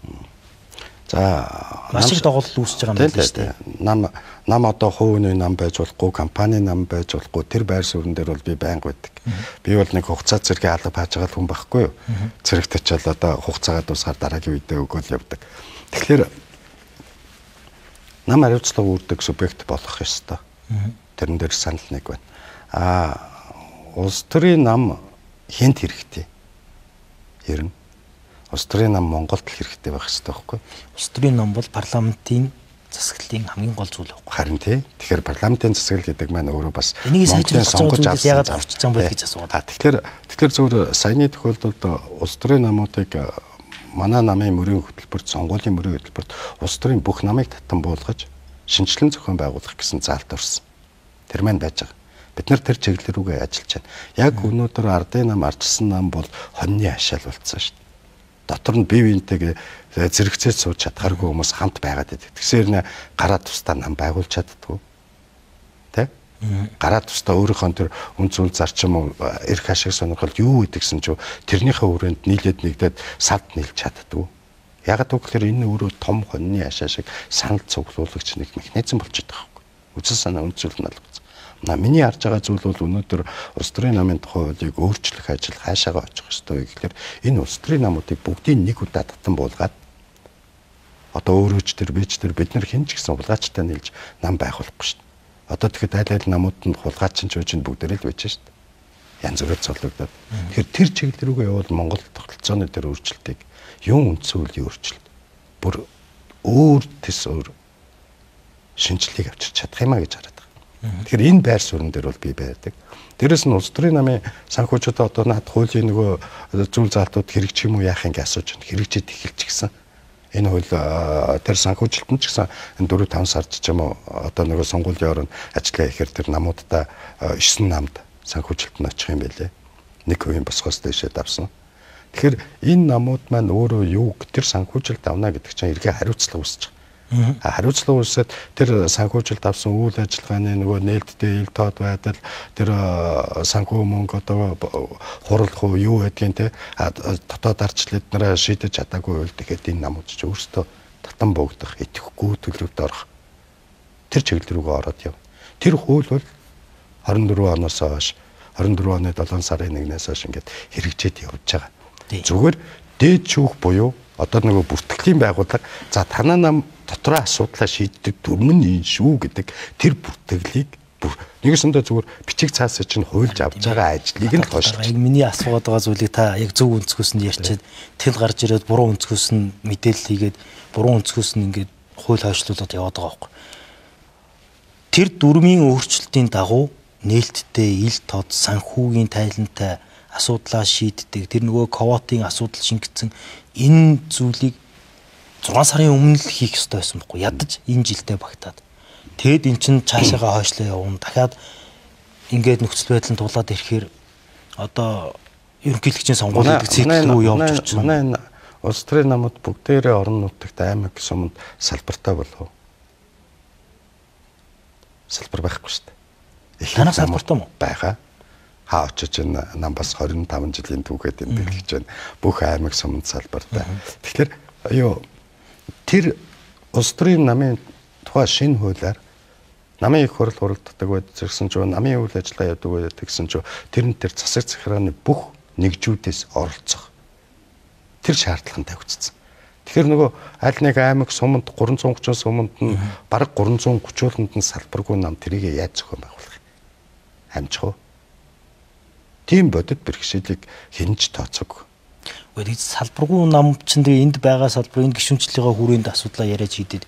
За маш их доголдол үүсэж байгаа юм байна шүү дээ. Нам одоо хувь хүний нам байж болохгүй, компани нам байж болохгүй. Тэр байр суурин дээр бол би байнга байдаг. Би бол нэг хугацаа зэргийн алга пааж байгаа хүн байхгүй юу? Цэрэгт очиод одоо хугацаагаа дуусгаар дараагийн үедээ өгөөл явдаг. Тэгэхээр нам хариуцлага үүрдэг субъект болох ёстой. Тэрэн дээр санал нэг байна. Улс төрийн нам хэнт хэрэгтэй? Ер нь улс төрийн нам Монголд л хэрэгтэй байх ёстой байхгүй юу? Улс төрийн нам бол парламентын засаглалын хамгийн гол зүйл байхгүй. Харин тий. Тэгэхээр парламентын засаглал гэдэг маань өөрөө бас энийг сайжруулах сонгож авсан яагаад орчсон бэ гэж асууад. Тэгэхээр зөвхөн саяны тохиолдолд улс төрийн намуудыг манай намын мөрийн хөтөлбөрт, сонгуулийн мөрийн хөтөлбөрт улс төрийн бүх намыг татан буулгаж шинжилэн зохион байгуулах гэсэн заалт орсон. Тэр маань байж байгаа. Бид нар тэр чиглэл рүүгээ ажиллаж байна. Яг өнөөдөр ардын нам, ардчилсан нам бол хоньны хашаал болцсон шүү дээ. Дотор нь бие биентэйгээ зэрэгцээд сууж чадхааргүй хүмүүс хамт байгаад байдаг. Тэгсээр нэ гараа тусдаа нам байгуулж чаддгүй. Тэ? Гараа тусдаа өөрийнхөө тэр үн зүйл зарчим эрх ашиг сонирхол юу гэдгсэн ч тэрнийхээ хүрээнд нийлээд нэгдээд сад нийлж чаддгүй. Яг гэвэл энэ өөрөө том хоньны хашаа шиг санал цуглуулагч нэг механизм болчиход байгаа байхгүй. Үзэл санаа үн зүйл нь алгацсан. Миний харж байгаа зүйл бол өнөөдөр улс төрийн намын тухай хуулийг өөрчлөх ажил хаашаагаа очих ёстой вэ гэхээр энэ улс төрийн намуудыг бүгдийг нэг удаа татан буулгаад одоо өөрөө ч тэр би ч тэр бид нар хэн ч гэсэн хулгайчтай нийлж нам байгуулахгүй шүү дээ. Одоо тэгэхэд аль аль намууд нь хулгайч нь ч бүгдээрээ л байж шүү дээ. Янз бүрээр цолгогдоод. Тэгэхээр тэр чиглэл рүүгээ явбал Монгол тогтолцооны тэр өөрчлөлтийг юун үндсэн хуулийн өөрчлөлт бүр өөр төс өөр шинжлэлийг авчирч чадах юм а гэж хараад. Тэгэхээр энэ байр суурин дээр бол би байдаг. Дээрээс нь улс төрийн намын санхүүжүүд одоо наад хуулийн нөгөө зүйл заалтууд хэрэгжих юм уу яах юм гэж асууж байна. Хэрэгжиж эхэлчихсэн. Энэ хууль тэр санхүүжилт нь ч гэсэн энэ 4-5 сард ч юм уу одоо нөгөө сонгуулийн оронд ажиллаа ихээр тэр намуудаа 9 намд санхүүжилт нь очих юм байлээ. 1% босгоос дээшээ давсан. Тэгэхээр энэ намууд маань өөрөө юу тэр санхүүжилт авна гэдэг чинь эргээ хариуцлага үүсэж байгаа. Хариуцлага үүсээд тэр санхүүжилт авсан үйл ажиллагааны нөгөө нээлттэй ил тод байдал тэр санхүү мөнгө одоо хурлах уу юу гэдгийг те дотоод арчлал эднэрээ шийдэж чадаагүй байвал тэгэхээр энэ намууд ч өөрсдөө татан буугдах, итгэхгүй төлөвт орох тэр чиглэл рүүгээ ороод яв. Тэр хууль бол 24 оноос хойш 24 оны 7 сарын 1-ээс хойш ингээд хэрэгжээд явж байгаа. Зүгээр дээд шүүх буюу одоо нөгөө бүртгэлийн байгууллага за танаа нам дотроо асуудлаа шийддэг дүрм нь энэ шүү гэдэг тэр бүртгэлийг бүр нэгэсэндээ зүгээр бичиг цаасаа чинь хуйлж авч байгаа ажлыг нь хойшлж. Яг миний асуугаад байгаа зүйлийг та яг зөв өнцгөөс нь ярьчихэд тэл гарч ирээд буруу өнцгөөс нь мэдээлэл хийгээд буруу өнцгөөс нь ингээд хууль хойшлуулад яваад байгаа байхгүй. Тэр дүрмийн өөрчлөлтийн дагуу нээлттэй ил тод санхүүгийн тайлантай асуудлаа шийддэг. Тэр нөгөө квотын асуудал шингэсэн энэ зүйлийг 6 сарын өмнө л хийх ёстой байсан байхгүй. Ядаж энэ жилдээ багтаад. Тэгэд эн чинь цаашаага хойшлоо явна. Дахиад ингээд нөхцөл байдал нь тулаад ирэхээр одоо ерөнхийлөгчийн сонгуул гэдэг цикл рүү явж очив. Манай энэ улс төрийн намууд бүгдээрээ орон нутагт аймаг суманд салбартай болов. Салбар байхгүй шүү дээ. Танаа салбартай мó? Байгаа. Хаа очиж энэ нам бас 25 жилийн түүхэд тэмдэглэж байна. Бүх аймаг суманд салбартай. Тэгэхээр юу тэр улс төрийн намын тухай шинэ хуулиар намын их хурл хуралддаг байсан ч намын үйл ажиллагаа явдаг байсан ч тэр нь тэр засаг захиргааны бүх нэгжүүдээс оролцох тэр шаардлага нь тавигдсан. Тэгэхээр нөгөө аль нэг аймаг суманд 330 суманд нь бараг 330-ууланд нь салбаргүй нам тэрийг яаж зохион байгуулах юм? Амжих уу? Тийм бодит бэрхшээлийг хинж тооцоогүй. Гэхдээ салбаргүй нам чинь тэгээ энд байгаа салбар энд гишүүнчлэлийнхаа хүрээнд асуудлаа яриад шийдээд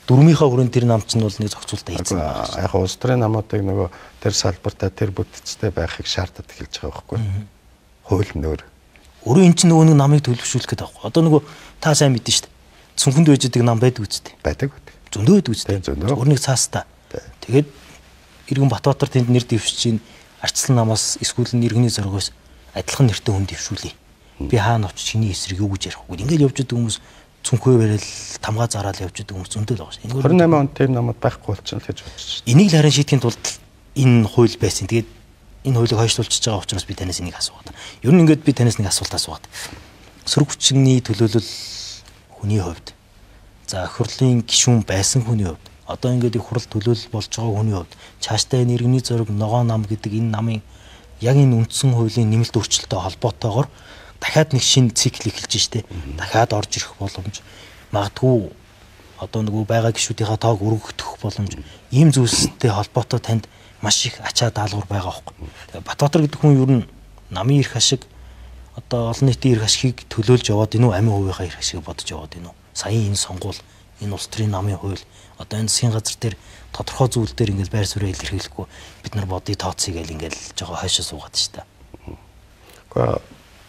дөрмийнхаа хүрээнд тэр нам чинь бол нэг зохицуултаа хийсэн байна. Яг улс төрийн намуудыг нөгөө тэр салбартаа тэр бүтцтэй байхыг шаардаад эхэлж байгаа байхгүй. Хууль нөр. Өөрөө эн чинь нөгөө нэг намыг төлөвшүүлэх гэдэг байхгүй. Одоо нөгөө та сайн мэдэн шүү дээ. Цүнхэнд байж байгаа нам байдаг үстэй. Байдаг. Зөндөө байдаг үстэй. Өөр нэг цаастаа. Тэгээд Иргэн Батбаатар тэнд нэр дэвшиж чинь арчсан намаас эсвэл иргэний зоргоос адилхан нэртэй хүн дэвшүүлье. Би хаана очиж чиний эсрэг юу гэж ярих вэ? Ингээл явж идэг хүмүүс цүнхээ барайл тамгаа зараал явж идэг хүмүүс зөндөл байгаа шээ. 28 онд тийм намууд байхгүй болчихно л гэж бодож шээ. Энийг л харин шийдэхин тулд энэ хууль байсан. Тэгээд энэ хуулийг хойшлуулчихж байгаа учраас би танаас энийг асуугаад. Ер нь ингээд би танаас нэг асуулт асуугаад. Сөрөг хүчний төлөөлөл хүний хувьд, за эх хурлын гишүүн байсан хүний хувьд, одоо ингээд их хурл төлөөлөл болж байгаа хүний хувьд цаашдаа энэ иргэний зориг ногоон нам гэдэг энэ намын яг энэ үндсэн хуулийн нэмэлт өөрчлөлттэй холбоотойгоор дахиад нэг шинэ цикл эхэлж штэ. Дахиад орж ирэх боломж, магадгүй одоо нөгөө байгаа гишүүдийнхаа тоог өргөдөх боломж, ийм зүйлстэй холбоотой танд маш их ачаа даалгавар байгаа хөөхгүй. Батбаатар гэдэг хүн ер нь намын эрх ашиг, одоо олон нийтийн эрх ашигыг төлөөлж яваад энэ үү, амин хувийнхаа эрх ашигыг бодож яваад энэ үү? Саяын энэ сонгуул, энэ улс төрийн намын хууль, одоо энэ засгийн газар дээр тодорхой зүйл дээр ингээл байр сууриа илэрхийлэхгүй бид нар бодъё тооцъё гэл ингээл жоо хойшоо суугаад штэ. Гэхдээ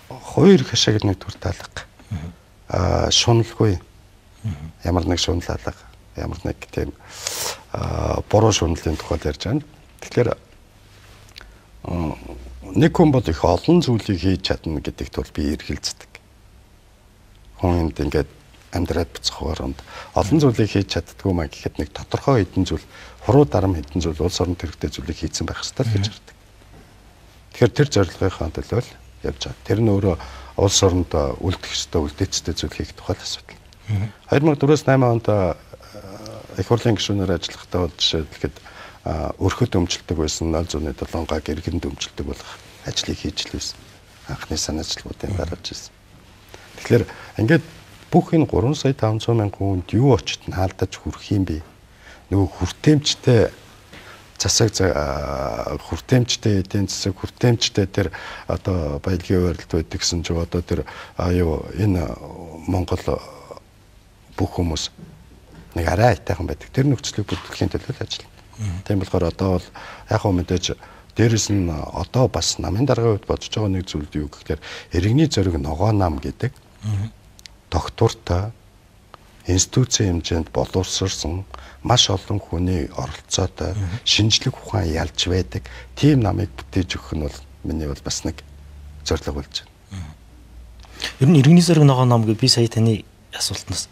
хувийн эрх ашиг нэг төр таалга. Шуналгүй. Ямар нэг шунал алга, ямар нэг тийм буруу шуналын тухай ярьж байна. Тэгэхээр нэг хүн бол их олон зүйлийг хийж чадна гэдэгт бол би эргэлздэг. Хүн энд ингээд амьдраад буцах оронд олон зүйлийг хийж чаддгүй маа гэхэд нэг тодорхой хэдэн зүйл, хуруу дарам хэдэн зүйл, улс орон төрөгтэй зүйлийг хийцэн байх ёстой л гэж хардаг. Тэгэхээр тэр зорилгынхаа төлөө л явж байгаа. Тэр нь өөрөө улс оронд үлдэх ёстой, үлдээцтэй зүйл хийх тухай л асуудал. 2004-өөс 8 онд их хурлын гишүүнээр ажиллахдаа бол жишээлбэл өрхөд өмчлөдөг байсан 0.7 га гэргэнд өмчлөдөг болох ажлыг хийж л байсан. Анхны санаачлагуудын дарааж байсан. Тэгэхээр ингээд бүх энэ 3 сая 500 мянган хүнд юу очит наалдаж хүрэх юм бэ? Нөгөө хүртээмжтэй засаг, хүртээмжтэй эдийн засаг, хүртээмжтэй тэр одоо баялагын байрлалд байдаг гэсэн чинь одоо тэр юу энэ Монгол бүх хүмүүс нэг арай айтайхан байдаг. Тэр нөхцөлийг бүрдүүлэхийн төлөө ажиллана. Тийм болохоор одоо бол яг хөө мэдээж дээрэс нь одоо бас намын даргын хувьд бодож байгаа нэг зүйл юу гэхээр иргэний зориг ногоон нам гэдэг тогтвортой институцийн хэмжээнд боловсрсон маш олон хүний оролцоотой шинжлэх ухаан ялж байдаг тийм намыг бүтээж өгөх нь бол миний бол бас нэг зорилго болж байна. Ер нь иргэний зориг ногоон нам гэж би сая таны асуултнаас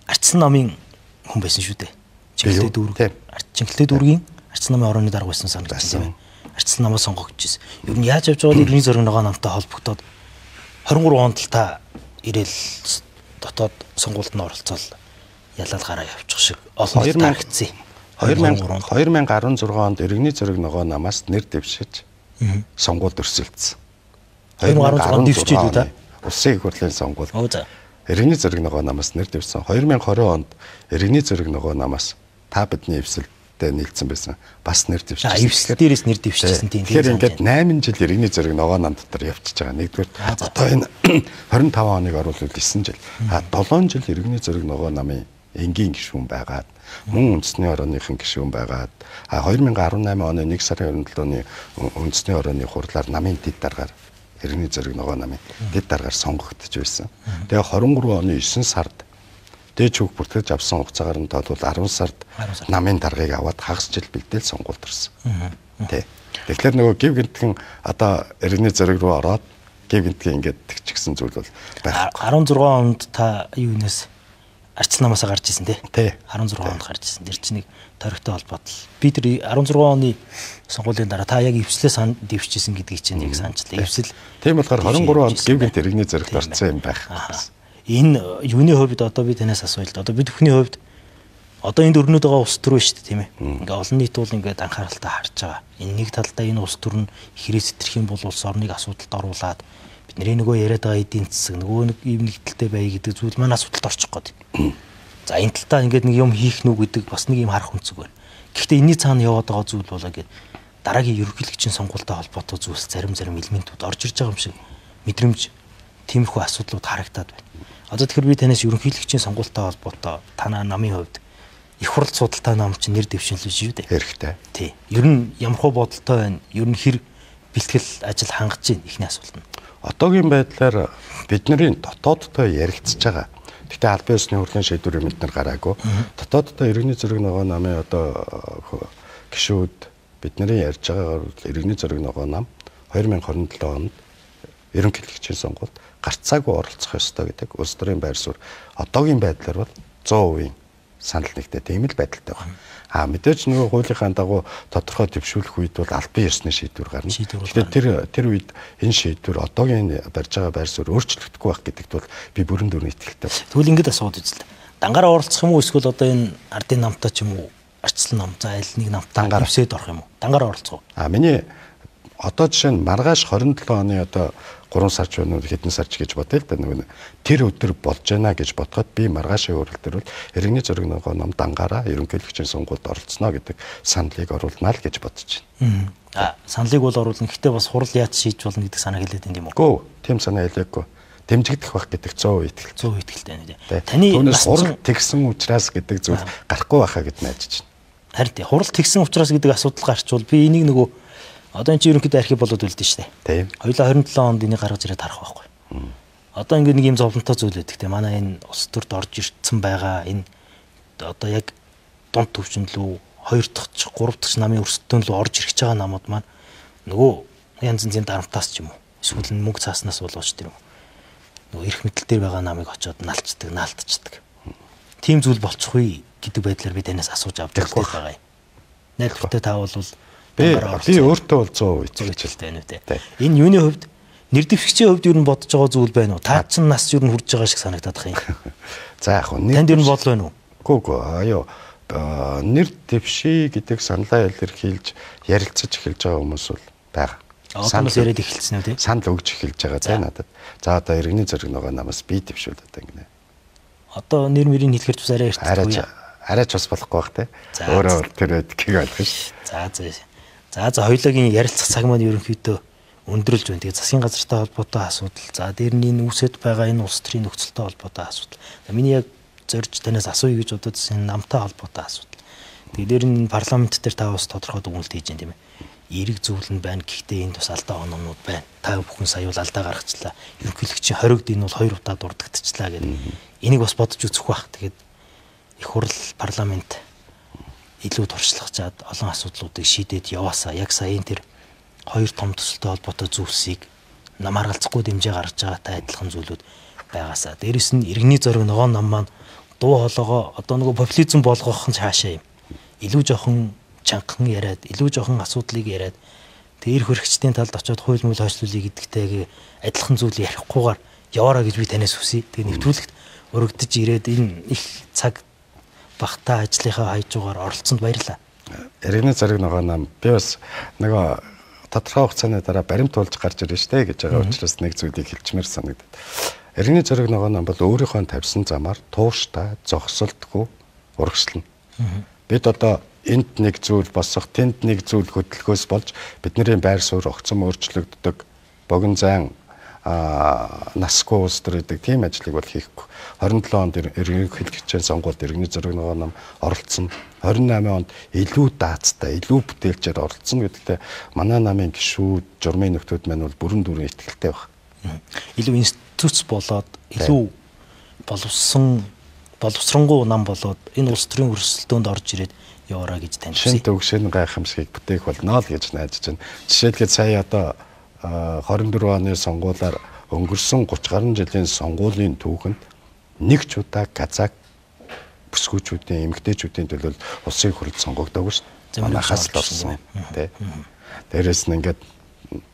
арчсан намын хүн байсан шүү дээ. Чингэлтэй дүүрэг. Чингэлтэй дүүргийн арчсан намын орооны дарга байсан санагдсан тийм ээ. Арчсан намаа сонгогдож байсан. Ер нь яаж явж байгаа иргэний зориг ногоон намтай холбогдоод 23 онд л та ирээл дотоод сонгуульд нь оролцоол ялал гараа явчих шиг олон тарагдсан. 2016 онд иргэний зориг ногоон намаас нэр дэвшиж сонгуульд өрсөлдсөн. 2016 онд дэвшиж үү та? Улсын их хурлын сонгуульд. Иргэний зориг ногоон намаас нэр дэвшсэн. 2020 онд иргэний зориг ногоон намаас та бидний эвсэлтэй нийлцсэн байсан. Бас нэр дэвшижсэн. Эвсэл дээрээс нэр дэвшижсэн тийм. Тэгэхээр ингээд 8 жил иргэний зориг ногоон нам дотор явчихж байгаа. Нэгдүгээр одоо энэ 25 оныг оруулвал 9 жил. А 7 жил иргэний зориг ногоон намын энгийн гишүүн байгаад, мөн үндэсний орооныхан гишүүн байгаад, а 2018 оны 1 сарын 27-ны үндэсний орооны хурлаар намын дэд даргаар иргэний зориг ногоон намын дэд даргаар сонгогдож байсан. Тэгээ 23 оны 9 сард дээд шүүх бүртгэж авсан хугацаагаар нь тоолвол 10 сард намын даргаыг аваад хагас жил бэлдээл сонгуульд орсон. Тэ. Тэгэхээр нөгөө гів гинтхэн одоо иргэний зориг руу ороод гів гинтхэн ингээд тэгчихсэн зүйл бол байхгүй. 16 онд та юунаас арчил намаасаа гарч исэн тий? Тий. 16 онд гарч исэн. Тэр чинь нэг торигтой холбоотой. Би тэр 16 оны сонгуулийн дараа та яг эвслээ дэвшижсэн гэдгийг чинь яг санчлаа. Эвсэл. Тийм болохоор 23 онд гів гинт иргэний зоригт орсон юм байх. Энэ юуны хувьд одоо би танаас асууя л да. Одоо бид бүхний хувьд одоо энд өрнөд байгаа улс төр шүү дээ, тийм ээ. Ингээ олон нийт бол ингээд анхааралтай харж байгаа. Энэ нэг талдаа энэ улс төр нь хэрэг сэтрэх юм бол улс орныг асуудалд оруулаад бидний нөгөө яриад байгаа эдийн засаг нөгөө нэг ийм нэгдэлтэй бай гэдэг зүйл маань асуудалд орчих гээд. За энэ талдаа ингээд нэг юм хийх нү гэдэг бас нэг юм харах өнцөг байна. Гэхдээ энэний цаана яваад байгаа зүйл болоо ингээд дараагийн ерөнхийлөгчийн сонгуультай холбоотой зүйлс зарим элементүүд орж ирж байгаа юм шиг мэдрэмж тиймэрхүү асуудлууд харагдаад байна. Одоо тэгэхээр би танаас ерөнхийлөгчийн сонгуультай холбоотой танаа намын хувьд их хурал судалтай нам чинь нэр дэвшинлээ шүү дээ. Хэрэгтэй. Тий. Ер нь ямар хуу бодолтой байна? Ер нь хэр бэлтгэл ажил хангаж байна? Эхний асуулт нь. Одоогийн байдлаар бидний дотоодтой ярилцж байгаа. Гэхдээ албан ёсны хурлын шийдвэрийг бид нар гараагүй. Дотоодтой иргэний зэрэг ногоо намын одоо гишүүд бидний ярьж байгаагаар иргэний зэрэг ногоо нам 2027 онд ерөнхийлөгчийн сонгуульд гарцаагүй оролцох ёстой гэдэг улс төрийн байр суурь одоогийн байдлаар бол 100% санал нэгтэй тийм л байдалтай байна. А мэдээж нөгөө хуулийнхаа дагуу тодорхой дэвшүүлэх үед бол албан ёсны шийдвэр гарна. Тэгэхээр тэр үед энэ шийдвэр одоогийн барьж байгаа байр суурь өөрчлөгдөхгүй байх гэдэгт бол би бүрэн дүрэн итгэлтэй байна. Тэгвэл ингэж асууад үзлээ. Дангаараа оролцох юм уу эсвэл одоо энэ ардын намтай ч юм уу арчлан нам за аль нэг намтай дэвсээд орох юм уу? Дангаараа оролцох уу? А миний одоо жишээ нь маргааш 27 оны одоо 3 сар ч байна уу хэдэн сар ч гэж бодъё л да нөгөө тэр өдөр болж байна гэж бодоход би маргаашийн хурал дээр бол иргэний зэрэг нөгөө нам дангаараа ерөнхийлөгчийн сонгуульд оролцоно гэдэг саналыг оруулнаа л гэж бодож байна. А саналыг бол оруулна. Гэхдээ бас хурал яаж шийдэж болно гэдэг санаа хэлээд байна тийм үү? Үгүй, тийм санаа хэлээгүй. Дэмжигдэх байх гэдэг 100% итгэлтэй. 100% итгэлтэй байна тийм. Таны хурал тэгсэн учраас гэдэг зүйл гарахгүй байхаа гэж найдаж байна. Харин тийм хурал тэгсэн учраас гэдэг асуудал гарчвал би энийг нөгөө одоо энэ чинь ерөнхийдөө архив болоод үлдэн шүү дээ. Тийм. Хоёулаа 27 онд энийг гаргаж ирээд харах байхгүй. Одоо ингэ нэг юм зовлонтой зүйл байдаг тийм. Манай энэ улс төрд орж ирсэн байгаа энэ одоо яг дунд түвшинд лүү 2 дахь ч 3 дахь намын өрсөлдөөн лүү орж ирэх байгаа намууд маань нөгөө янз янзын дарамтаас ч юм уу эсвэл мөнгө цааснаас болооч тэр юм. Нөгөө эрх мэдэл дээр байгаа намыг очиод налчдаг, наалтчдаг. Тийм зүйл болчих үе гэдэг байдлаар би танаас асууж авч байгаа юм. Найдвартай та бол би өөртөө бол 100% итгэлтэй байна үү те. Энэ юуны хувьд нэр дэвшигчийн хувьд юу н бодож байгаа зүйл байна уу? Та чинь нас юу н хүрж байгаа шиг санагдаад их юм. За яг хөө танд юу н бодол байна уу? Үгүй аюу нэр дэвший гэдэг саналаа илэрхийлж ярилцаж эхэлж байгаа хүмүүс бол байгаа. Санал яриад эхэлсэн үү те? Санал өгж эхэлж байгаа зэ надад. За одоо иргэний зэрэг нөгөө намаас би дэвшүүл одоо ингэнэ. Одоо нэр мөрийг хэлэхэр бас арай эртгүй. Арай ч бас болохгүй бах те. Өөрөө бол тэр байдгийг ойлгох ш. За за. За за хоёулаагийн ярилцах цаг маань ерөнхийдөө өндөрлж байна. Тэгээ засгийн газартай холбоотой асуудал, за дээр нь энэ үүсэт байгаа энэ улс төрийн нөхцөлтэй холбоотой асуудал. За миний яг зорж танаас асууя гэж бодоод байсан намтай холбоотой асуудал. Тэгээ дээр нь парламент дээр та бас тодорхой дүгнэлт хийж байна тийм ээ. Эрэг зүйл нь байна. Гэхдээ энд бас алдаа ономнууд байна. Та бүхэн сая бол алдаа гаргачлаа. Ерөнхийлөгчийн хоригд энэ бол 2 удаа дурддагчлаа гэдэг. Энийг бас бодож үзэх байх. Тэгээд их хурл парламент илүү туршлагачаад олон асуудлуудыг шийдээд яваасаа яг саяын тэр хоёр том төсөлтэй холбоотой зүйлсийг нам харгалзахгүй дэмжээ гаргаж байгаатай адилхан зүйлүүд байгаасаа. Дээрэс нь иргэний зориг ногоон нам маань дуу хоолойгоо одоо нөгөө популизм болгох нь цаашаа юм. Илүү жоохон чангахан яриад, илүү жоохон асуудлыг яриад тэр эрх хөрөгчдийн талд очиод хууль мөл хойшлуулъя гэдэгтэйгээ адилхан зүйл ярихгүйгээр яваараа гэж би танаас хүсье. Тэгээ нэвтрүүлэгт өргөдөж ирээд энэ их цаг багтаа ажлынхаа хайжуугаар оролцсонд баярлалаа. Иргэний зэрэг нөгөө нам би бас нөгөө тодорхой хугацааны дараа баримт туулж гарч ирнэ штэ гэж байгаа учраас нэг зүйлийг хэлчмээр санагдаад. Иргэний зэрэг нөгөө нам бол өөрийнхөө тавьсан замаар тууштай зогсолтгүй урагшлана. Бид одоо энд нэг зүйл босох, тэнд нэг зүйл хөдөлгөөс болж бидний байр суурь огцом өөрчлөгддөг, богино зайн насгүй улс төр гэдэг тийм ажлыг бол хийхгүй. 27 онд ерөнхийлөгчийн сонгуульд иргэний зэрэг нөгөө нам оролцсон. 28 онд илүү даацтай, илүү бүтээлчээр оролцсон гэдэгтээ манай намын гишүүд, журмын нөхдүүд маань бол бүрэн дүүрэн итгэлтэй баг. Илүү институц болоод, илүү боловсон, боловсронгуй нам болоод энэ улс төрийн өрсөлдөөнд орж ирээд яваараа гэж танд хүсье. Шин төгшин гайхамшигыг бүтээх болно л гэж найдаж байна. Жишээлбэл сая одоо 24 оны сонгуулиар өнгөрсөн 30 гаруй жилийн сонгуулийн түүхэнд нэг ч удаа казак бүсгүүчүүдийн, эмэгтэйчүүдийн төлөө улсын хурлд сонгогдоогүй шүү дээ. Манайхаас л орсон тий. Дээрээс нь ингээд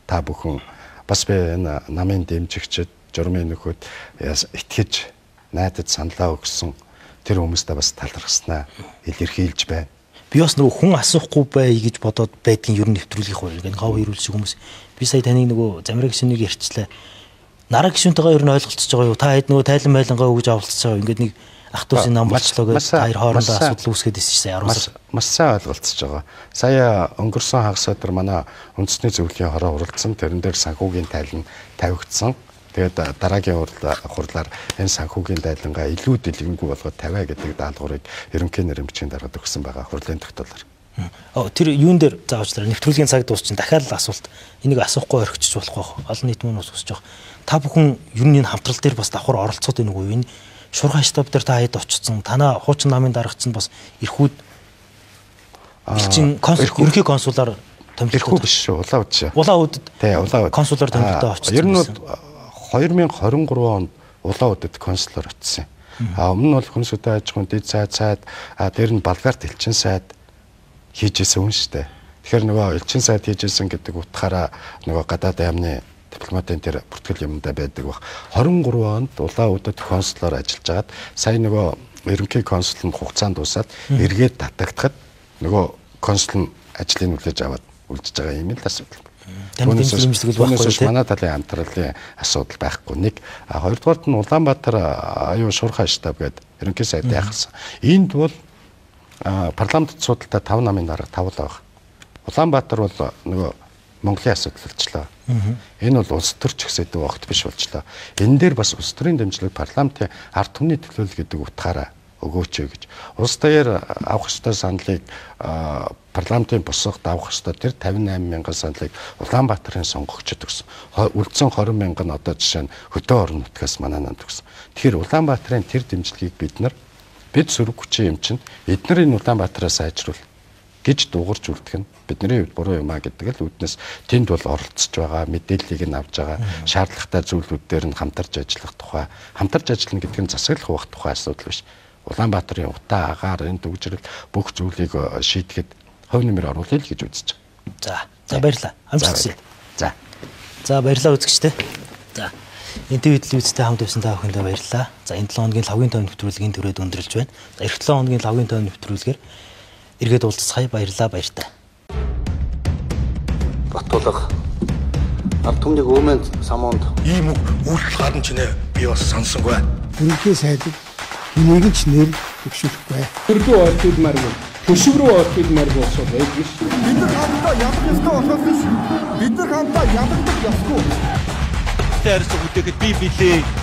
та бүхэн бас би энэ намын дэмжигчид, журмын нөхөд итгэж найдаж саналаа өгсөн тэр хүмүүстээ бас талархснаа илэрхийлж байна. Би бас нөгөө хүн асуухгүй бай гэж бодоод байдгийн ер нь нэвтрүүлгийн хурал гэн хов ирүүл шиг хүмүүс. Би сая таныг нөгөө Замираа гишүүнийг ярьчлаа. Нараа гишүүнтэйгээ ер нь ойлголцож байгаа юу? Та хэд нөгөө тайлан майлангаа өгж авалцж байгаа юу? Ингээд нэг ах дүүсийн нам болчлоо гэж хоёр хоорондоо асуудал үүсгээд ирсэн шээ 10 сар. Маш сайн ойлголцож байгаа. Сая өнгөрсөн хагас өдөр манай үндэсний зөвлөлийн хороо уралдсан. Тэрэн дээр санхүүгийн тайлан тавигдсан. Тэгээд дараагийн хурлаар энэ санхүүгийн тайлангаа илүү дэлгэрэнгүй болгоод тавиа гэдэг даалгаврыг ерөнхий нэрмжийн дараад өгсөн байгаа хурлын тогтоолоор. Тэр юун дээр заавчлаа нэвтрүүлгийн цаг дуусчин дахиад л асуулт. Энийг асуухгүй орхичих болохгүй байх. Олон нийт мөн ус хүсэж байгаа. Та бүхэн ер нь энэ хамтрал дээр бас давхар оролцоод байна уу? Энэ шуурхай штаб дээр та хэд очсон? Танаа хуучин намын даргач нь бас эрхүүд элчин консул ерөнхий консулаар томилогдсон. Эрхүү биш шүү. Улаан үд шүү. Улаан үдэд. Тий, улаан үд. Консулаар томилогдоо очсон. Ер нь бол 2023 онд улаан үдэд консулаар очсон. А өмнө нь бол хүнс хөдөө аж ахуйн дэд сайд, дээр нь Болгарт элчин сайд хийж исэн хүн шүү дээ. Тэгэхээр нөгөө элчин сайд хийж исэн гэдэг утгаараа нөгөө гадаад яамны дипломатын тэр бүртгэл юмдаа байдаг баг. 23 онд улаан үдэд консулаар ажиллаж хагаад сая нөгөө ерөнхий консул нь хугацаанд дуусаад эргээд татагдахад нөгөө консул нь ажлыг хүлээж аваад үлдэж байгаа юм л асуудал. Таны дэмжлэг байхгүй тийм. Манай талын хамтралын асуудал байхгүй. Нэг, хоёрдугаарт нь Улаанбаатар аюу шуурхай штаб гэдэг ерөнхий сайд яхасан. Энд бол парламент судалтай 5 намын дарга 5 л байгаа. Улаанбаатар бол нөгөө Монголын асуудал болчлоо. Энэ бол улс төр ч их сэдв огт биш болчлоо. Энэ дээр бас улс төрийн дэмжлэг парламентын ард түмний төлөөлөл гэдэг утгаараа өгөөч гэж. Улс даяар авах ёстой саналыг парламентын босгод авах ёстой тэр 58 мянган саналыг Улаанбаатарын сонгогчид өгсөн. Үлдсэн 20 мянган нь одоо жишээ нь хөдөө орон нутгаас манай намд өгсөн. Тэгэхээр Улаанбаатарын тэр дэмжлэгийг бид нар бид сөрөг хүчин юм чинь эднэрийн Улаанбаатараас сайжруул гэж дуугарч үлдэх нь бидний хувьд буруу юм а гэдэг л үүднээс тэнд бол оролцож байгаа, мэдээллийг нь авч байгаа, шаардлагатай зүйлүүд дээр нь хамтарч ажиллах тухай, хамтарч ажиллана гэдэг нь засаглах хуваах тухай асуудал биш. Улаанбаатарын утаа, агаар, энэ төгжрөл бүх зүйлийг шийдэхэд хувь нэмэр оруулъя л гэж үзэж байгаа. За, за баярлалаа. Амжилт хүсье. За. За баярлалаа үзэгчдээ. За. НТВ телевизтэй хамт байсан та бүхэндээ баярлалаа. За энэ 7 хоногийн лавгийн тойм нэвтрүүлгийн түрээд өндөрлж байна. За эх 7 хоногийн лавгийн тойм нэвтрүүлгээр эргээд уулзцгаая. Баярлалаа, баяртай. Батулга ард түмнийг Өөмөнд Самонд ийм үг үйлдэл гарна чинээ би бас санасангүй. Ерөнхий сайдыг хэнийг ч нэр дэвшүүлэхгүй. Өргөө орхидмааргүй. Төшөг рүү орхидмааргүй босоод байдаг ш. Бид нар хамтдаа ядах ёстой болохоос биш. Бид нар хамтдаа ядагдах ёсгүй. Тэ харьцаг бүтээхэд би билээ.